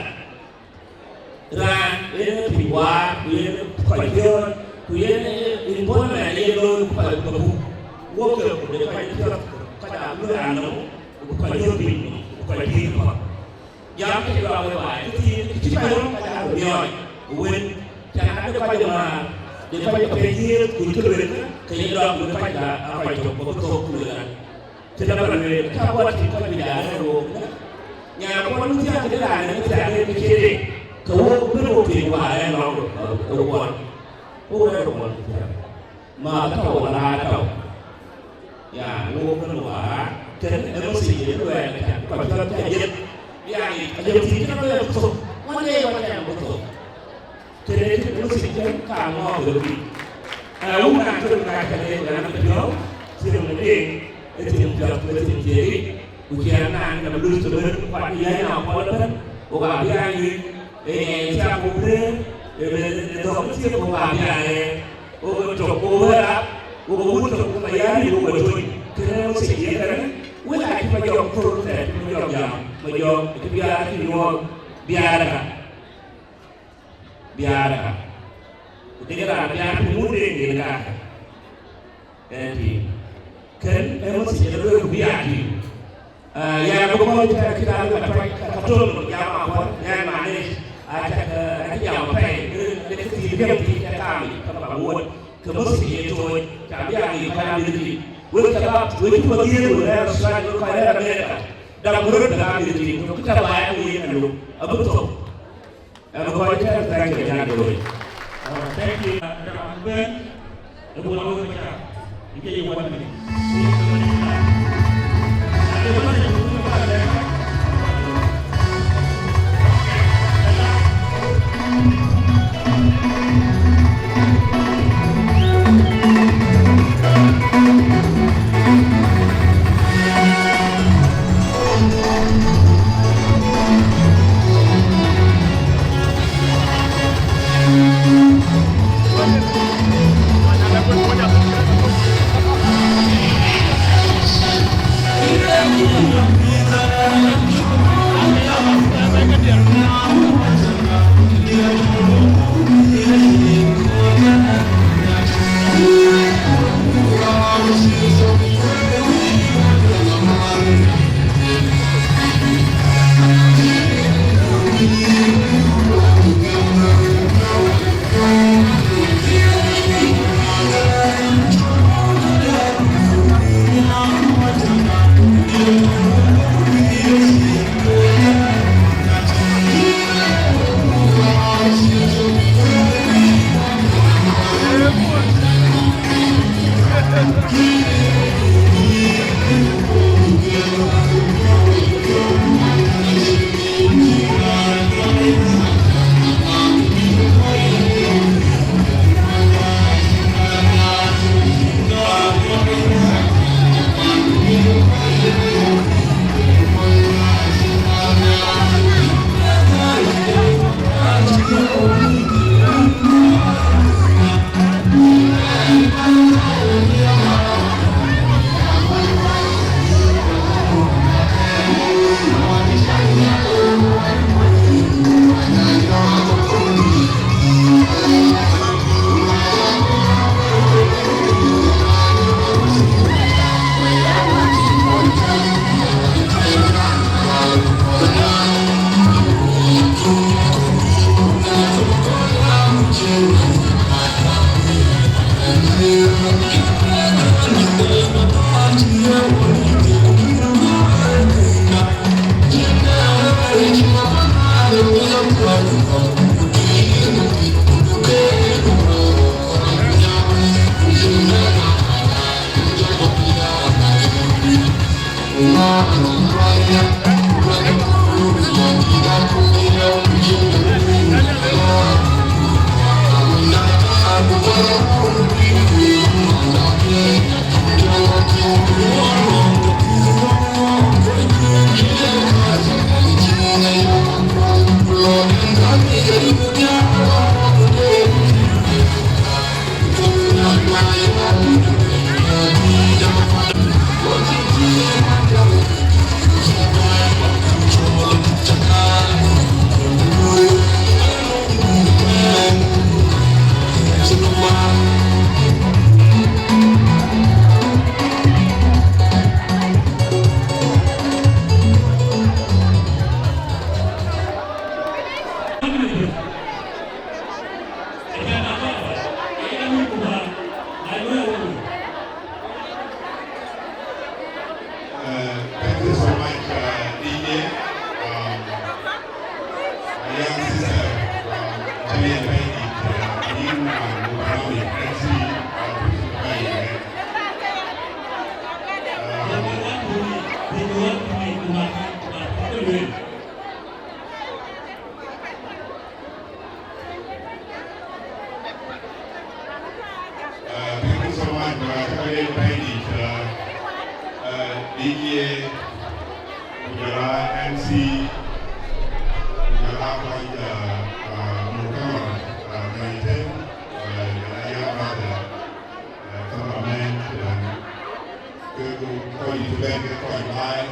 Raan yen ë piny waar, ku yen ë kɔc piɔ̈ɔ̈c, ku yen ë employment yen looi ku kɔc ke buk. Wok ke ku de kɔc piɔ̈ɔ̈th, kɔc aa luöi anɔm, ku kɔc jɔt piny, ku kɔc pïïr kɔ̈k. Jam ke jɔak wek baai, kë thiin, kë cï kɔc röt kɔc aa miɔɔc, ku wën, cän ade kɔc ë määr, Ye kɔc ke pɛɛi dhiëëth kuc kë lueel, ke ye dɔm bï kɔc la aa kɔc tök bï thok ku lueel an, cï dap lueel, ka guɔ tïŋ kɔc bï jal rëër wook. Nya kuɔn wun thiäk këde raan ë thiäk ë kë cie de, ke wok bï röök thiëc wäär ë lɔ̈ŋ ë kuɔn. Wok rɛ̈ɛ̈r röŋ wal thiäk. Ma ka tɔ̈u wala tɔ̈u. Ya, wok bï röök wäär, tën ë message ë luɛɛl ë thiäk, kɔc piɔ̈ɔ̈th thiäk jël. Ya, ajëm thiëc cïn luɛɛl bï thok. Wën de wën de bï thok. Tëde cï Moses jam ka ŋɔɔk ë piny. Ee, wun raan tök ŋac ka leec, raan ë piɔ̈u, thiëŋ ë deŋ, ë thiëŋ piɔ̈th, ë thiëŋ thiëëk, ku cï raan naan dap luth të bën, kuat yäc na kuɔl ëbën, wok abï aa nyuc, ee, ë thiak wok rëër, ee, ë dhɔ̈k ë thiëk wok abï aa rëër, wok ë tök, wok ë rap, wok ë wun tök, wok ë yäär, wok ë tony. Kënë Moses ye kënë, wek acï Majɔk thor thɛɛr, cï Majɔk jam, Majɔk cï biaar cï nyuɔɔth, biaar ë ka. Biaar ë ka. Ku dek raan biaar piny wun de yen ka. Ënti. Kën ë message ë lueel ku bï aa tïŋ. Ah, ya bï kɔc cï ka cï ka ka tuany ka ka tol jam apuɔl, ya maanic. Aca ka, aca jam apɛi, de, de kë thiin jam thiin ca kaam yic, ka ba wuɔt. Ke message ye tooc, ca bï aa ŋic kɔc aa mïth dït. Wek ca ba, wek cï wek dhiëëth wek rɛ̈ɛ̈r Australia, wek kɔc rɛ̈ɛ̈r America. Dap röt bï aa mïth dït, ku cï ta ba aa ŋic ënɔɔnë, abï thou. Ëmkɔc tɛ̈n, thank you, nyan looi. Thank you. Raan bɛ̈n ë bɔ̈ wek Machar, ë ke ye one minute. Pɛ̈i yic, uh, uh, D J, ku jɔl a M C, ku jɔl a kɔc, uh, uh, muktamar, uh, Kanyite, uh, jɔl a ya brother, uh, cameraman, uh, ke ku kɔc yic bɛ̈n ke kɔc baai,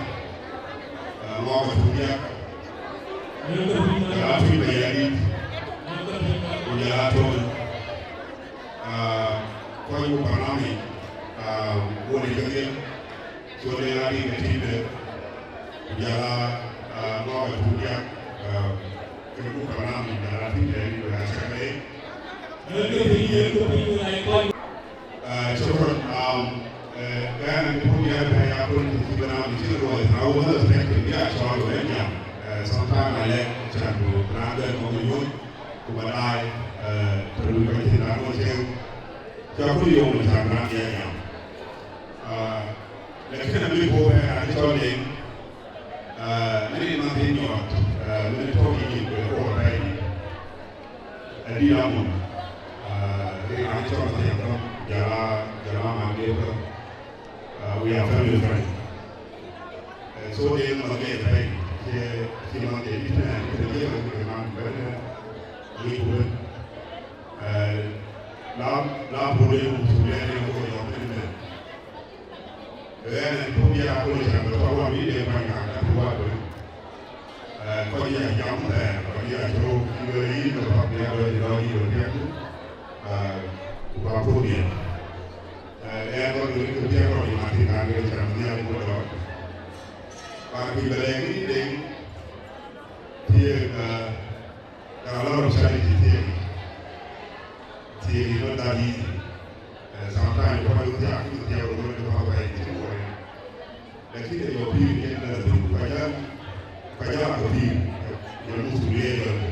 uh, ŋɔk atuuc diäk, jɔl a tuuc bɛ ya dït, ku jɔl a Tony. Ah, kɔc ku panamic, ah, won ë kedhie, col ë ɣa rin ë tïŋde, ku jɔl a, ah, ŋɔk ë tuuc diäk, ah, kën ku panamic jɔl a tïŋde rin ku na cäk leec. Ah, shukran, um, eh, ɣɛn ë tuuc diäk ë ya kɔc ku cï panamic cï luɔi, I was not expecting bï a cɔl wën jam. Eh, sometime I lack chan ku raan bɛ̈n kɔ̈k ë nyuɔ̈th, ku ba daai, eh, të lui kɔc thïn raan ŋɔ̈th cieŋ. Cä kul yom në cäk raan ya jam. Ah, lakini abï po bɛ raan cɔl Deŋ, ah, mini man thïn nyɔɔt, ah, mini tɔ̈ yï yï ku ë kɔɔr bɛ yï. Adï amon, ah, ri raan cɔl Mathiaŋ Thɔn, jɔl a, jɔl a man de Thɔn. Ah, we are family friend. Eh, so Deŋ man de pɛ̈i, cie, cie man de bï tɛ̈n, cie man de man bɛ̈n, eh, lui ku bɛ̈n. Eh, la, la bol en masuliya en ko yɔm en mɛn. Ɣɛn en puk ya ko chan ba tɔ̈ wan wi̱i̱ de kuany ŋa ka tu wa bol. Eh, kɔc ya jam thɛɛr, kɔc ya cɔk, lueel yïn ba pap ya dɔc dɔc yï ba piɛth. Eh, ku ba puk ya. Eh, ɣɛn kɔc lueel ke piɛth kɔc ma ti kan ke chan nhial ko dɔc. Ba kuc ba lɛ̈k yïn Deŋ, thiëëk, eh, There are a lot of challenges here. It's not that easy. Uh, sometimes you want to think, you think, you want to talk about it, you know. Lakini your opinion, you know, the thing, kaja, kaja opinion, you know, to be able to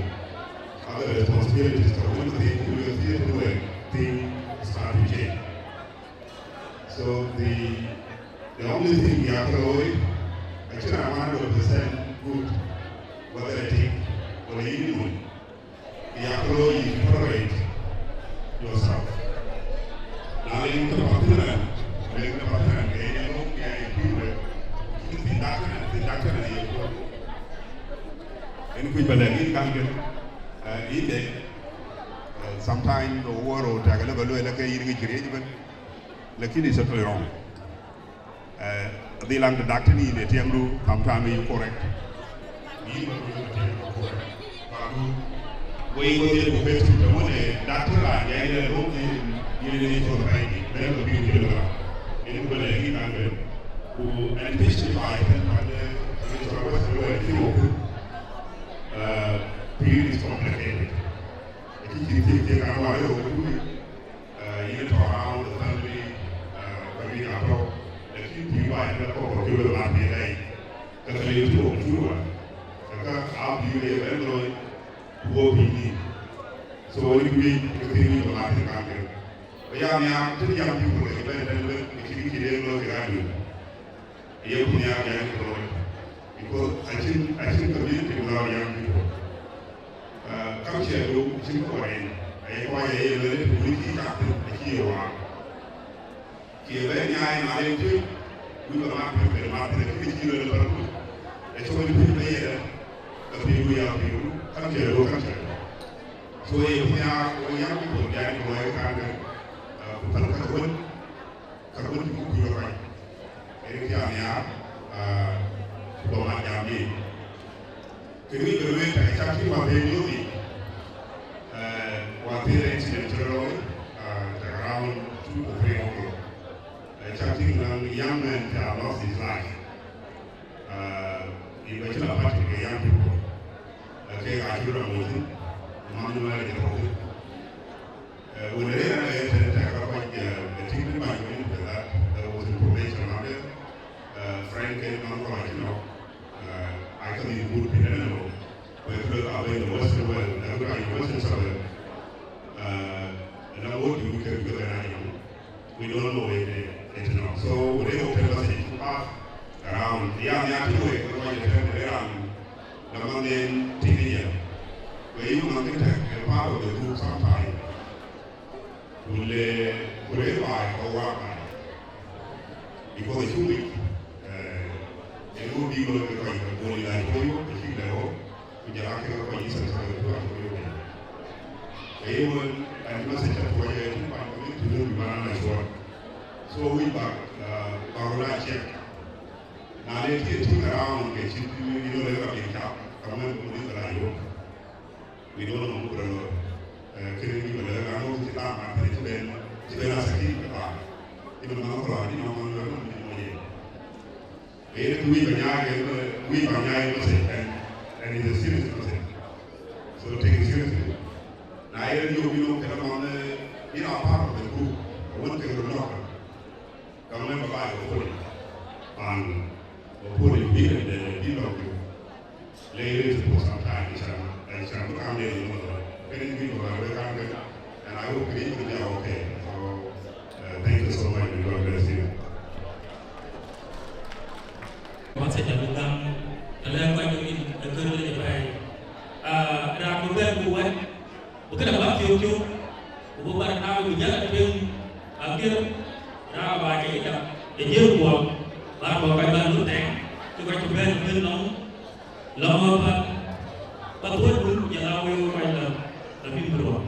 other responsibilities, so one thing you will see the way things start to change. So the, the only thing we have to worry, actually, I'm one hundred percent good, whether I think or anyone. We have to worry is tolerate yourself. Na leŋ të path thïn rɛn, leŋ të path thïn rɛn, ke yen ë lok ya ye pïïr wek, cïn thïn dak thïn rɛn, thïn dak thïn rɛn ye kuɔl. En kuc ba lɛ̈k yïn kan kën, eh, yïn de, eh, sometime the world tɛ̈k ëlë ba lueel ke yïn ŋic kë riëëc ëbën. Lakini it's totally wrong. Eh, adhil an, the doctor ni ne tiɛŋdu, sometimes you correct. Ni ba ku correct. Ba ku, we go there to get to the one, eh, doctor, ah, ya, ya, don't, eh, you need to try. Then the people will, eh, you can, eh, who, and this is why, eh, it's always the way to, uh, period is complicated. Lakini, lakini, kama wale, Ah, yïn tɔ̈ around the family, ah, family atɔ̈, lakini pïïr ba yïn la kɔ̈k kɔ̈k cï wek mat piny rɛɛc, ka ka lëu cï wok cï wek, ka ka aa pïïr ë bɛ̈n looi, ku wo pïïr nïïm. So, wën kuc, ke thïn wïc ba mat thïn kan kën. Ba ya nhiaar, tënë young people ke bɛ̈n tënë wek, ke cïn kï cï rëër looi kek adun. Ye ku nhiaar young people, because acïn, acïn community without young people. Uh, culture du cïn kɔc en, aye kɔc aye lueel ë tëë wïc cï cak thïn, acï ye waar. Cï ye bɛ̈n nyaai na leec tui, wïc ba mat piny, bɛ̈n mat piny, acï kë cï lueel ë bär ku. Acï wïc piny bɛ ye dɛ̈, ka pïïr du ya pïïr du, culture du culture du. So ye ku nhiaar, wo young people, jai ku luɔi kan kën, uh, ku päl ka wën, ka wën ku kuc rɔt kɔc. Yen kë ya nhiaar, ah, ku ba mat jam yic. Kë wïc bë lueel, tɛ̈ cak cï wäthëër yök yic, eh, wäthëër incident cï rɔt looi, ah, tɛ̈ around two to three o'clock. Eh, cak tïŋ nɔn young man cï lost his life. Ah, yïn ba cï la party ke young people. Eh, kek acï rɔt moc thïn, man Nuɛɛr ë jɔt thïn. Eh, wën rëër ënë ɣɛn tënë tɛ̈k rɔt kɔc, eh, ë tïŋ bï mac wën të that, there was information on it. Eh, Frank kën man kɔc acï nɔ̈k. Eh, I can be good pin ënë nɔ̈k. Ku ë kë lëk abëny the Western world, ë kë lëk Western suburb. Eh, ënë ɣöt bï wïc kek bï ke bɛ̈n a yɔŋ. We don't know it, eh, it now. So, wën rëër ɣok tënë message to pass around. Ya nhiaar tënë wek, wek kɔc ë tënë raan, la man en teenager. Ku ye yök man kën tɛ̈k, a part of the group sometime. Ku le, ku le baai, ku wak baai. Because acuk ŋic, eh, ë ŋö bï looi ke kɔc ke Bol Yai Toyo, acïk lɛ̈k ɣok, ku jɔl aa kek kɔc Eastern Sudan Toyo. Ke ye wën, ɛn message ca tuɔɔc ë tïŋ kuany community lëu bï bän a cuɔt. So wïc bak, ah, bak röt aa check. Na le cï tïŋ around ke cït yïn lɔ lek rɔt yen cap, ka ŋuɛ̈n ku ŋuɛ̈n ke la yök. We don't know ku rɔt lɔ. Eh, kënë yï bï lɛ̈k raan wok cï taŋ man kënë cï ben, cï ben a security ke taŋ. Cï ben man ku rɔt dï nɔm man lɔ nɔm dï nɔm yen. Ke yen kë wïc ba nyaai, yen kë wïc ba nyaai message, and, and it's a serious message. So take it seriously. Na yen yök yïn wok kënë man, eh, yïn a part of the group. Ka wën ke röt lɔ̈k. Ka ŋuɛ̈n ba baai ba pol. Pan ba pol yï bï de, de, de bï lɔ̈k yï. Le yï rëër for some time, inshallah. Inshallah, bï kaŋ de yï lɔ̈k. Kënë yï bï ba baai wek kaŋ de. And I hope kënë yï bï ja okay. So, uh, thank you so much and God bless you. Message abï gam, të lɛ̈k kɔc ke yïn, ë kërë le jë pɛɛi. Ah, raan bï bɛ̈n ku wɛ̈t, bï këde bä thiöök cök, ku bï Barnaba bï jäl a tueŋ apiɛth, raan ba cï jam ë jiël guɔ, ba kɔc kɔc bä lɔ thɛɛŋ, cï kɔc cï bɛ̈n bï nɔm, lɔ mɔ̈u bä, bä thuɔɔc wun, ku jɔl a wëu kɔc lɔ, lɔ bï bï ruɔɔk.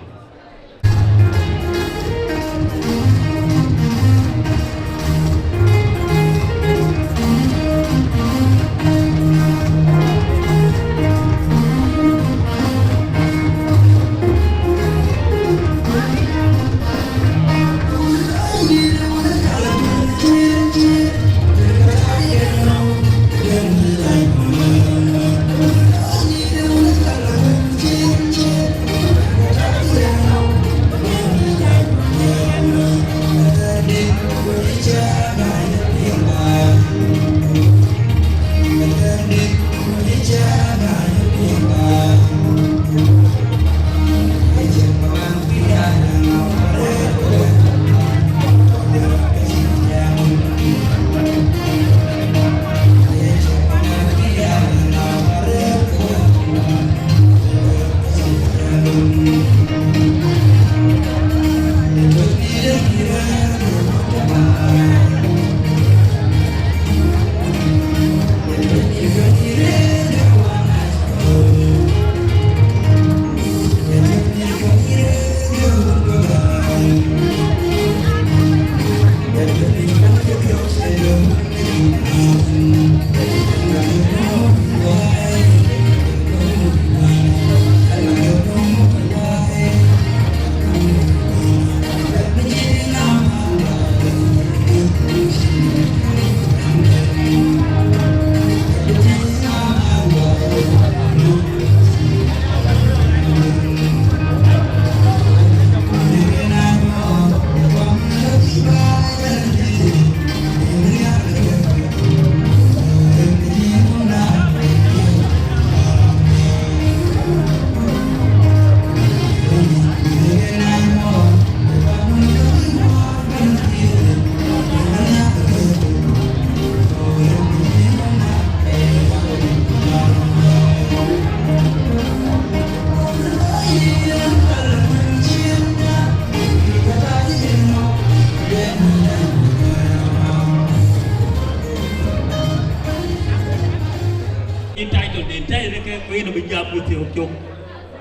Entitled, entitled ke kuin bi jam with you,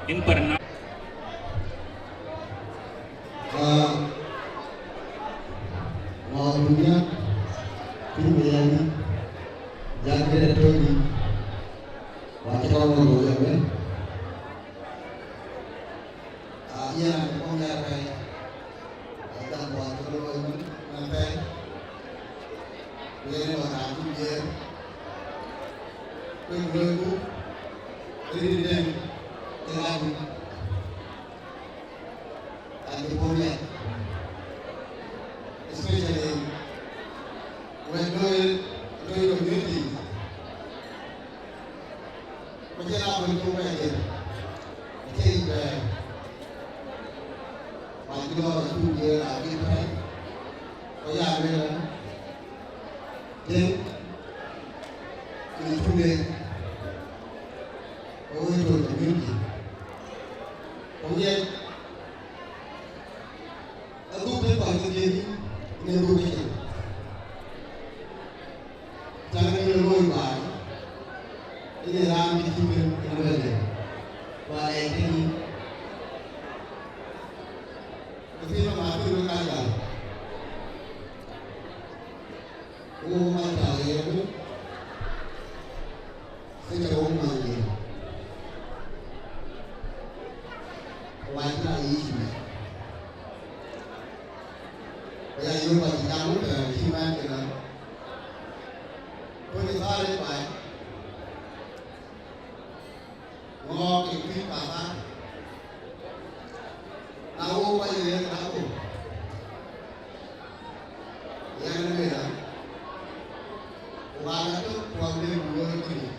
in Parna. Ah, wa dunia, tu me yani, ya kere toni, wa kira wa lo ya ben. Ah, ya na ko ya kai, ya dan wa ko lo ya ben, na kai. Yen wa na tu ye, ko lo ku, ri den, ira du. And the Boria, especially when Loyal, Loyal community, we cannot go to where they take where my door to where I get right. We are there. Then, in two days, we will to the community. And yet, adhuk bï kɔc kedhie, në dhuk ë cin. Wo mac tɔ̈ yen, ke cä wo mony yen. Wac na yic mec. Ku ya yöök wac jam wun tɛ̈ cï mɛn ke nɔn. Ku ni thɔ̈r ë baai. Ŋɔɔk ke kuc kathaar. Na wo wac yen na ko. Yɛn ë lueel an, ku raan atök kuɔk le ku looi kënë,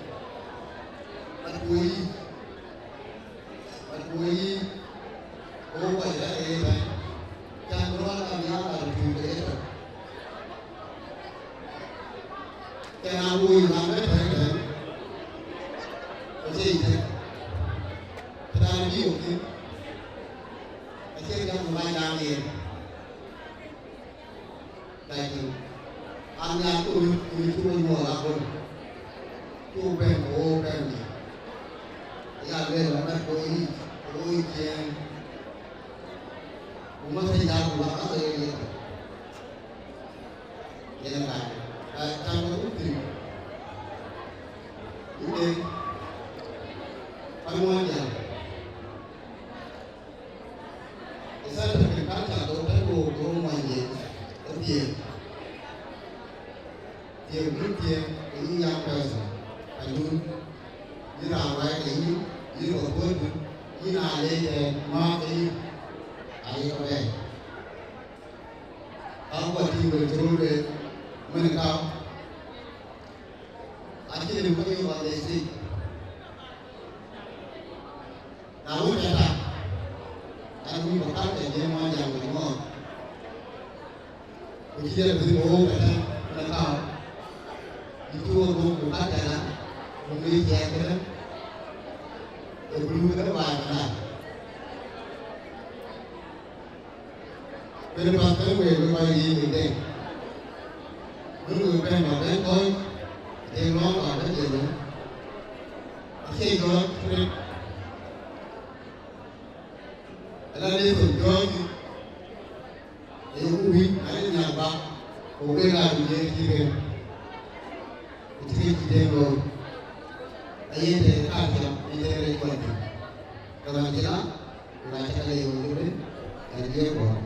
mat ku yic, mat ku yic, ku kɔc rɛ̈k ë bɛ̈ny, can bï rɔt ka nhiaar raan tui ke ye tök. Ke na woi raan bɛ̈n bɛ̈n bɛ̈n, ku cie yic tëk, ke raan bï yök thïn, acie jam ku mac jam yen. Ka tïŋ, an, nhiaar ku röt, ku röt cuk we nyuɔɔth aköl, cuk bɛ̈n ke wo bɛ̈n nhial. Ya lueel ëmɛn, ku wo yic, ku wo yic ciëën, ku mɛ̈thë jal ku wak athö ye yeth. Yen ë ka, ka cam ke thuk thïn. Yen, pan Muɔnyjäŋ. Ë South African culture do tënë wo, wo mony yen, ë thiëëk. Thiëëk bï thiëëk ke yïn young person, pandun, yïn raan wɛɛr ke yïn, yïn rɔt puɔ̈ɔ̈du, yïn aa leec ë määth ke yïn, ayek bɛ̈ɛ̈i. Ka guɔ tïŋ wël cï röt lueel, mën ë kau, acïn lim ke yök on the street. Na wën, cä tak, an, wïc bä kat ke jël Muɔnyjäŋ bä nyuɔɔth. Ku cï jël bï bä wok ëtɛ̈n në kau. Bï cï wok wok ku kat tɛ̈n an, ku ŋic ciɛɛŋ këdë, ku bï luui këdë baai bä nac. Kënë path kënë wek, wek kɔc yiic wek deŋ. Wën wek bɛ̈n bä bɛ̈n kɔ̈ɔ̈c, deŋ lɔ̈ɔ̈m bä bɛ̈n deŋ lɔ̈ɔ̈m. Acie jɔɔc rit. Ala le thok jɔɔc, ayeku wïc, na le nhial bä, ku wek aa bï yen cï ken. Ku cï ken cï deŋ looi. Ayen tëde kaar cam, yen tëde rec kɔc juëc. Ke raan cï la, ku raan cä ke le yööc ëbën, ɛn bï ye kuɔɔr.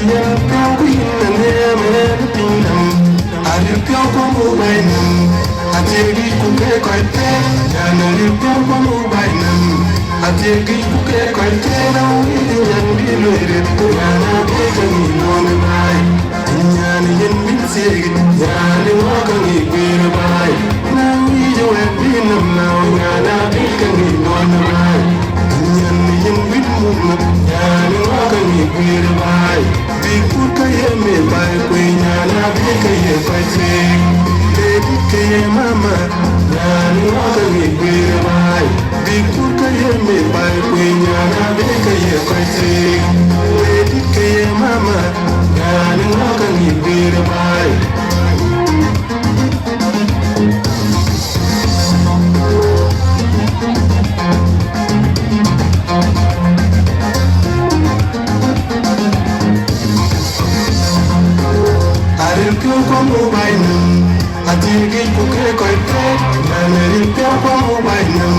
Yen piɔ̈u ku yïn ë nhiam ë rɛ̈n piny nɔm, aril piɔ̈u ku muk baai nɔm, athiëëk yic ku ke kɔc thëëk, nyan aril piɔ̈u ku muk baai nɔm, athiëëk yic ku ke kɔc thëëk, na wïc nyan bï luɔi rit, nyan abï ke ŋic luɔn ë baai. Nyan yen bï thiëëk, nyan ë ŋɔ̈k ke ŋic guiir ë baai, na wïc wɛ̈t bï nɔm na nyan abï ke ŋic luɔn ë baai. Nyan yen wït muk nɔm, nyan ë ŋɔ̈k ke ŋic guiir ë baai. Bïk kut ke ye meth baai kuec, nyan abï ke ye kɔc thëëk. Le dït ke ye mama, nyan ë ŋɔ̈k ke ŋic guiir ë baai. Bïk kut ke ye meth baai kuec, nyan abï ke ye kɔc thëëk. Le dït ke ye mama, nyan ë ŋɔ̈k ke ŋic guiir ë baai. Aril piɔ̈u ku muk baai nɔm, athiëëk yic ku ke kɔc thëëk, nyan aril piɔ̈u ku muk baai nɔm,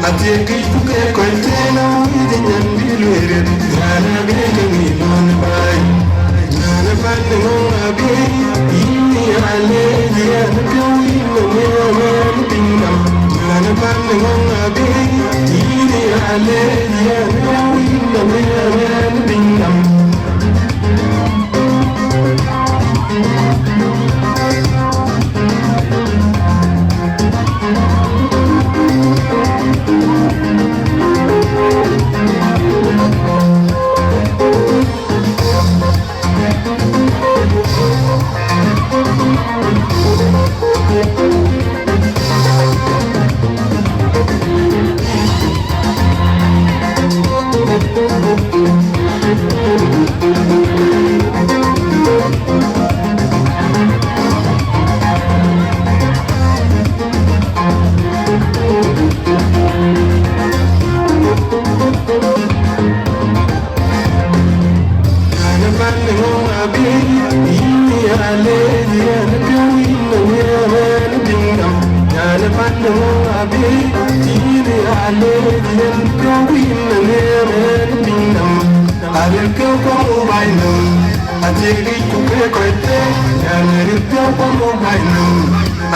athiëëk yic ku ke kɔc thëëk, na wïc nyan bï luɔi rit, nyan abï ke ŋic luɔn ë baai. Nyan ë pan ë ŋɔ̈ŋ abï, yïn ya leec, yɛn piɔ̈u yïn ë ŋic ë ŋɛ̈n piny nɔm. Nyan ë pan ë ŋɔ̈ŋ abï, yïn ya leec, yɛn piɔ̈u yïn ë ŋic ë ŋɛ̈n piny nɔm. Nyan ë pan ë ŋɔ̈ŋ abï, yïn ya leec, yɛn piɔ̈u yïn ë ŋic ë ŋɛ̈n piny nɔm. Nyan ë pan ë ŋɔ̈ŋ abï, yïn ya leec, yɛn piɔ̈u yïn ë ŋic ë ŋɛ̈n piny nɔm. Aril piɔ̈u ku muk baai nɔm, athiëëk yic ku ke kɔc thëëk, nyan aril piɔ̈u ku muk baai nɔm.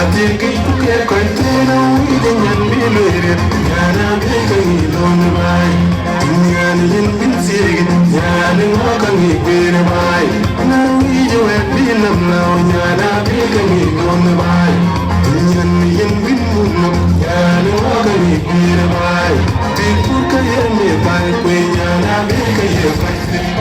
Athiëëk yic ku ke kɔc thëëk, na wïc nyan bï luɔi rit, nyan abï ke ŋic luɔn ë baai. Nyan yen bï thiëëk, nyan ë ŋɔ̈k ke ŋic guiir ë baai. Na wïc wɛ̈t bï nɔm na nyan abï ke ŋic luɔn ë baai. Nyan yen bï muk nɔm, nyan ë ŋɔ̈k ke ŋic guiir ë baai. Bï kut ke ye meth baai kuec, nyan abï ke ye kɔc thëëk.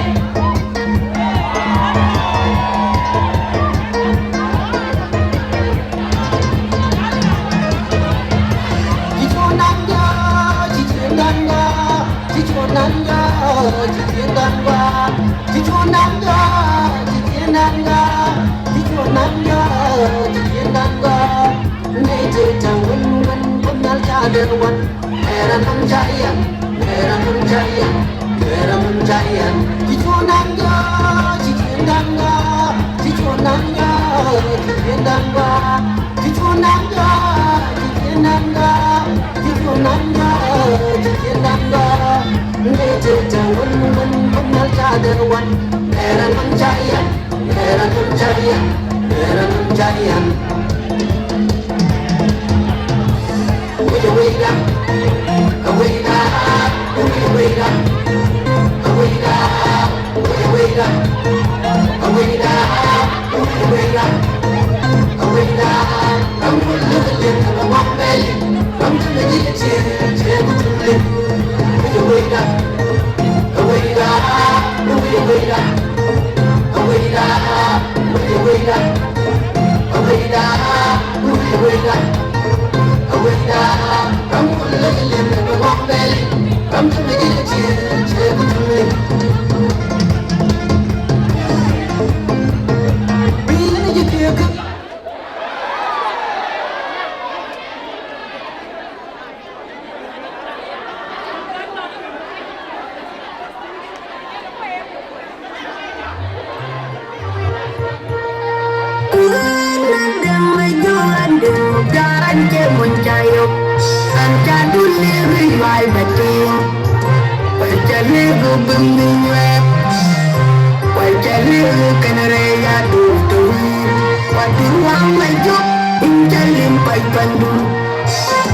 Lëu kënë rɛɛc adu të wïïr, ku adït wäŋ la jɔk, yïn cä lim kɔc pandu.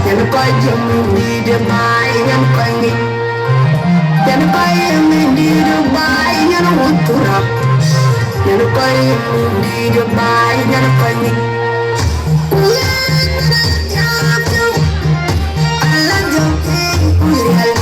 Nyan kɔc jëm dïït ë baai, nyan kɔc ŋic. Nyan kɔc jëm dïït ë baai, nyan wut thura. Nyan kɔc jëm dïït ë baai, nyan kɔc ŋic. Ku yen rɛɛc adu, ala jɔk piny ku riɛl.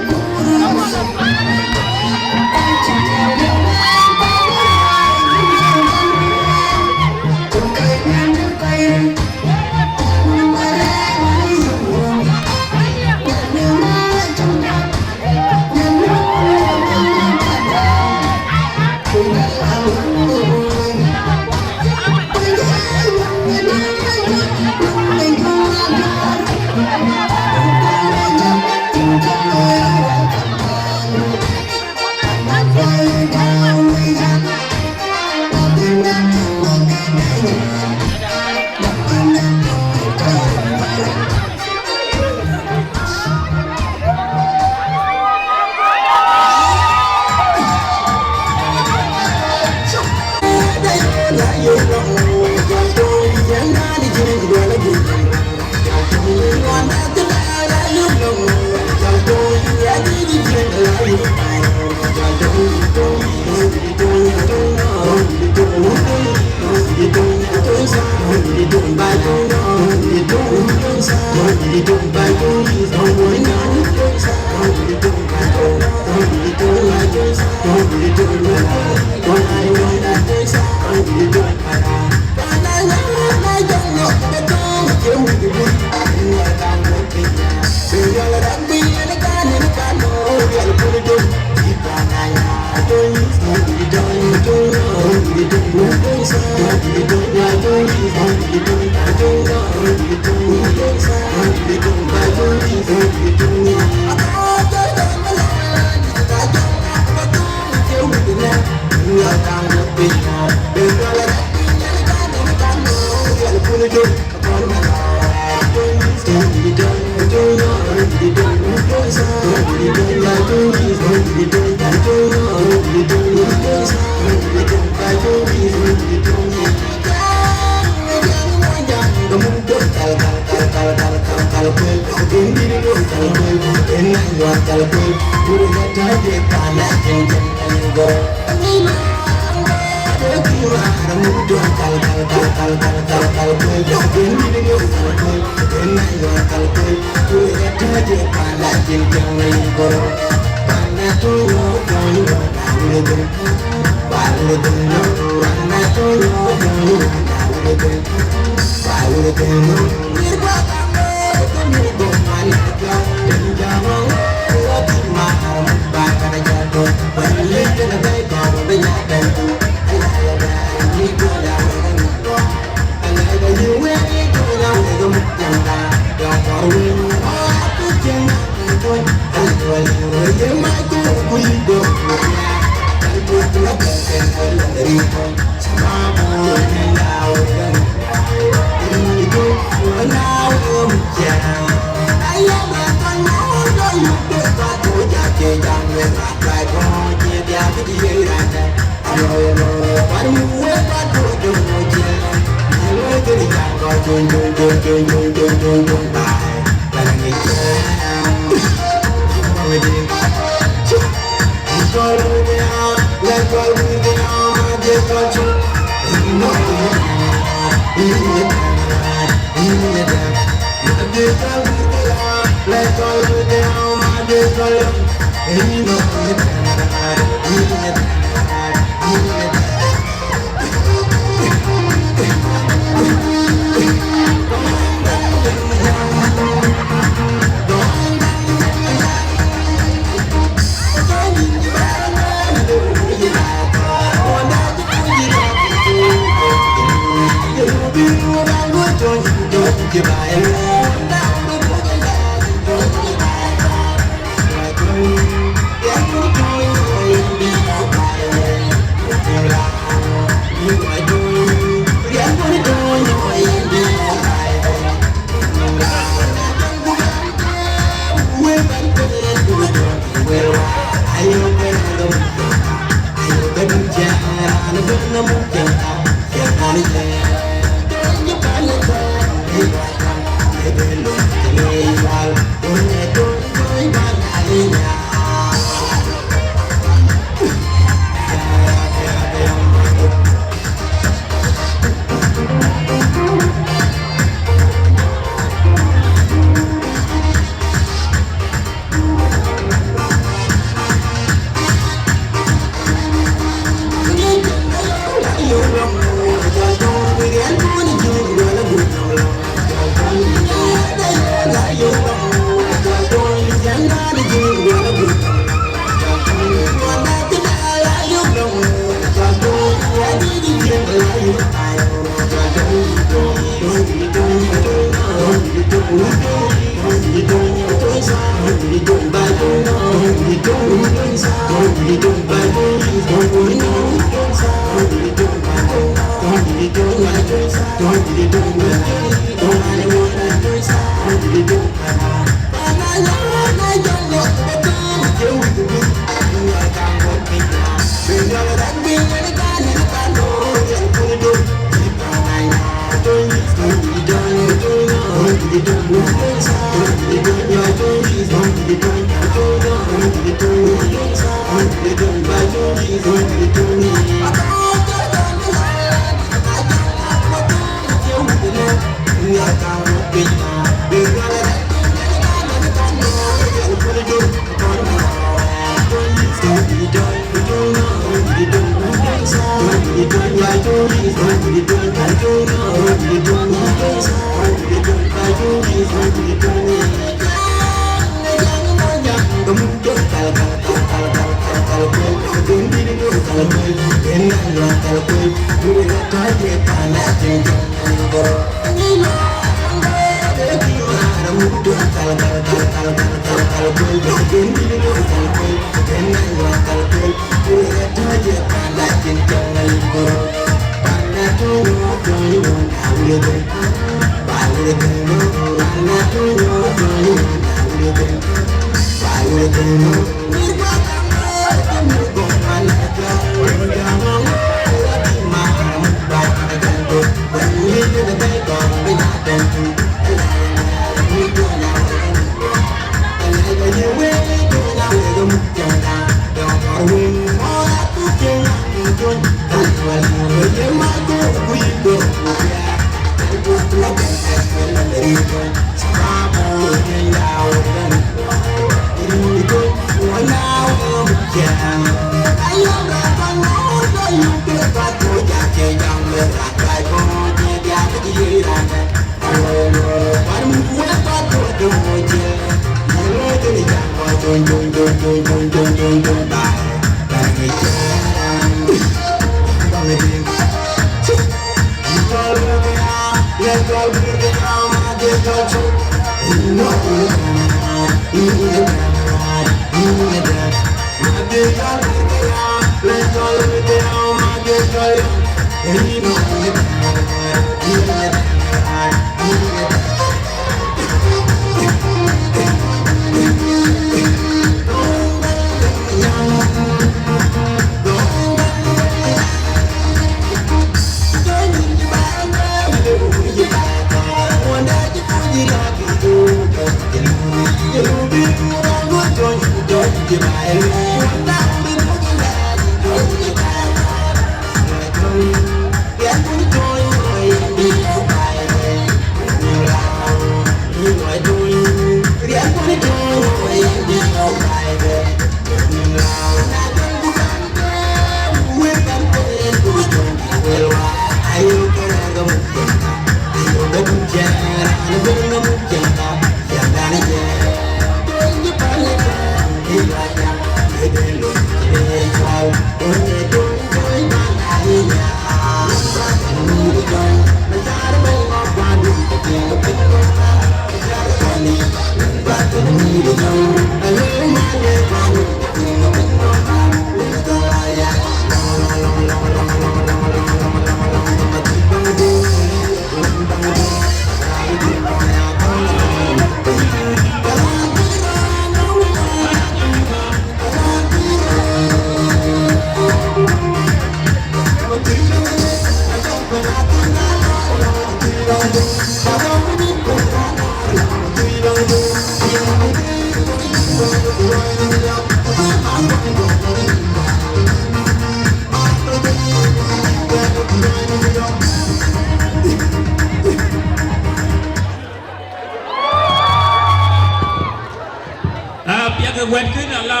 Ah, piɛth ë wɛ̈t kën ala,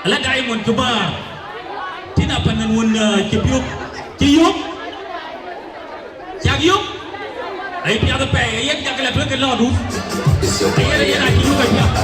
ala Diamond cï bäär. Tïn apan nën wun, ah, cï piök, cï yök. Cak yök. Ai piath apɛi, ayen cak la tueŋ ke lɔɔdu. Ayen, ayen acï yök apiath.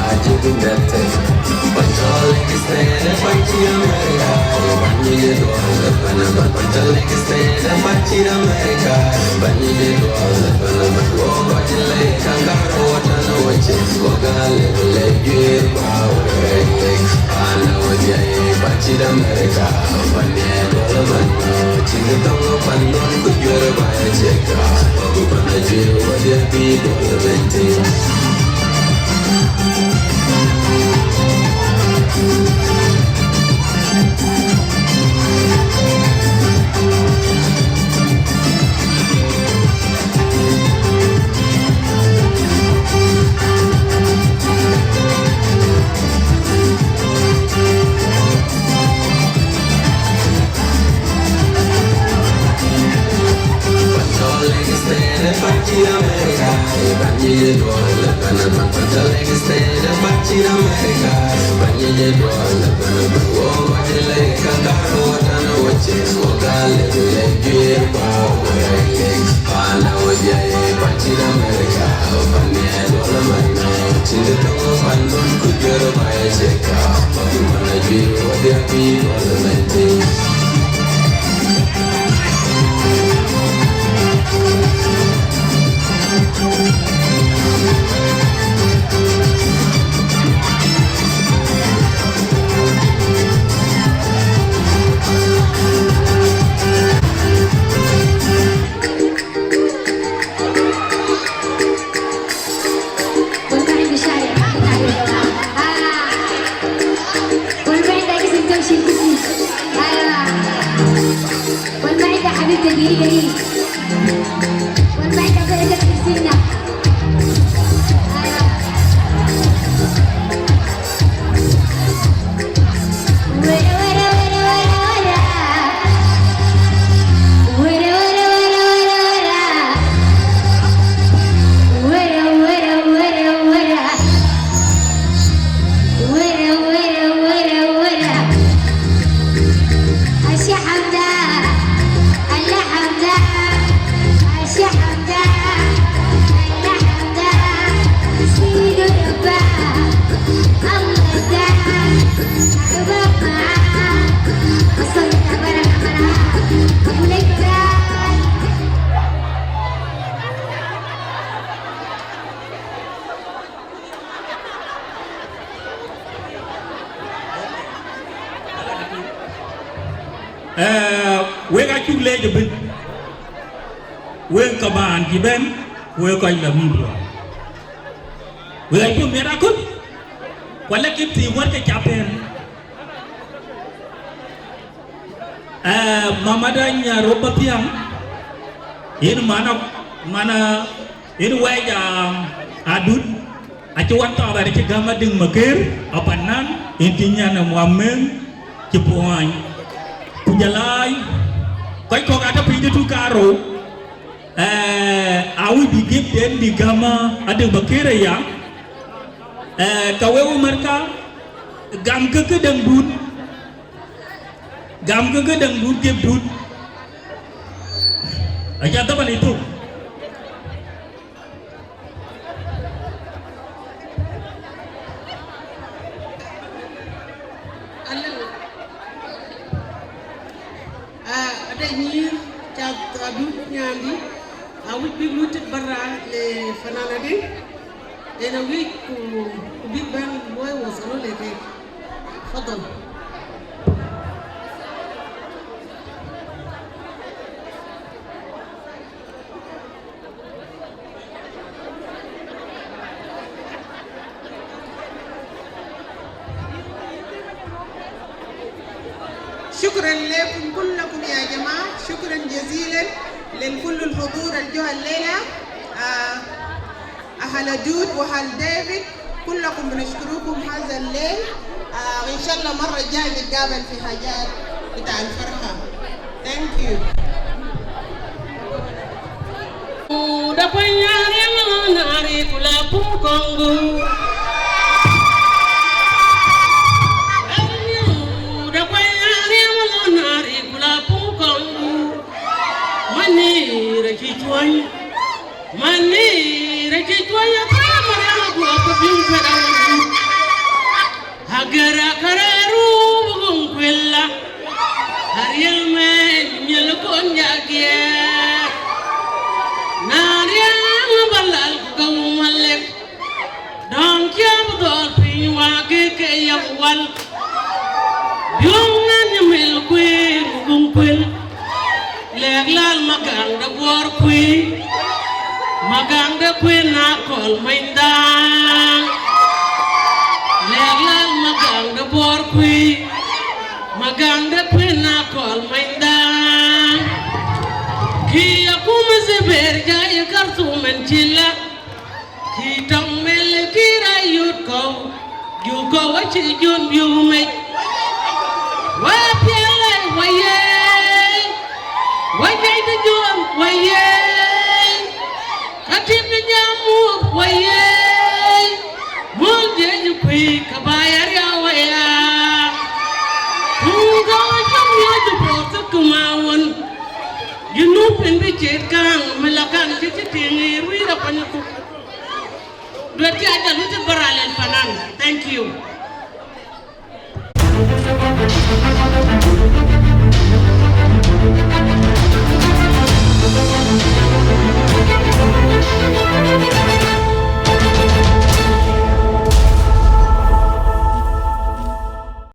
Eh, wek acuk leec ëbën. Wek kamaan cï bɛ̈n, wek kɔc la media. Wek acuk miɛt aköl. Ku ala kï thii wär ke ca pɛ̈n. Eh, Mama Dany Arop Mathiaŋ, yen mana, mana, yen wɛɛc, ah, adut, acï wan thɔɔr acï gäm Adïŋ Makër, apanan, yen cï nyan ë muamëŋ cï puɔɔny. Ku jɔl a kɔc kɔ̈k atɔ̈ piny tëtui karou, eh, awïc bï gift den bï gäm Adïŋ Makër aya, eh, ka wek Amerika, gam ke këdäŋdun. Gam ke këdäŋdun, gift dun. Aca dhaman ithuk. Alëu. Ah, ada nyïïr cath adut nyandï. Awïc bïk lutit barra le fanana din. Yen awïc ku, ku bïk bɛ̈n luɔi wasalu le kek. Tafadhal. شكرا لكم كلكم يا جماعة، شكرا جزيلا لكل الحضور الجو الليلة. آه، أهل دود وأهل ديفيد، كلكم بنشكركم هذا الليل. آه، إن شاء الله مرة جاي نتقابل في حاجات بتاع الفرحة. Thank you. Da kwany ariɛm lɔ naari ku la pum kɔŋgu. Da kwany ariɛm lɔ naari ku la pum kɔŋgu. Mani rɛ ci cuɔny. Mani rɛ ci cuɔny a kɔc Mariam a duɔɔk ke piŋ kuɛt a wun. Agɛr akärɛɛru bï guŋ kuël la, ariɛl mɛɛny miɛl kon jagiɛɛr. Na riɛŋ bä lal ku ke wum alek, dɔ̈ŋ cia bï dhɔɔl piny wake ke yam wal. Biöŋ nan nyimil kuëër bï guŋ kuël. Lɛ̈k lal Magaŋ de Buɔɔr Kuëi, Magaŋ de Kuën Akɔl Manydaŋ. Lɛ̈k lal Magaŋ de Buɔɔr Kuëi, Magaŋ de Kuën Akɔl Manydaŋ. Kï akum Zubɛɛr jai Kartum en cï la. Kï tɔŋ mel kï rayut kɔ̈u, juk kɔ̈u acï Jon biök mec. Wa piɛl ë wa ye, wa jai de Jon wa ye, ka tim de jam wuɔk wa ye. Mul Jeju Kuëi ka ba ya riau wa ya. Tum kɔ̈u acï miɔc de puɔth thok ma wun. Junub en bï ciët kaŋ, mi la kaŋ cï cï tiŋ ë ruiir apany thuk. Duet cï ajal wïc bä ral en panan. Thank you.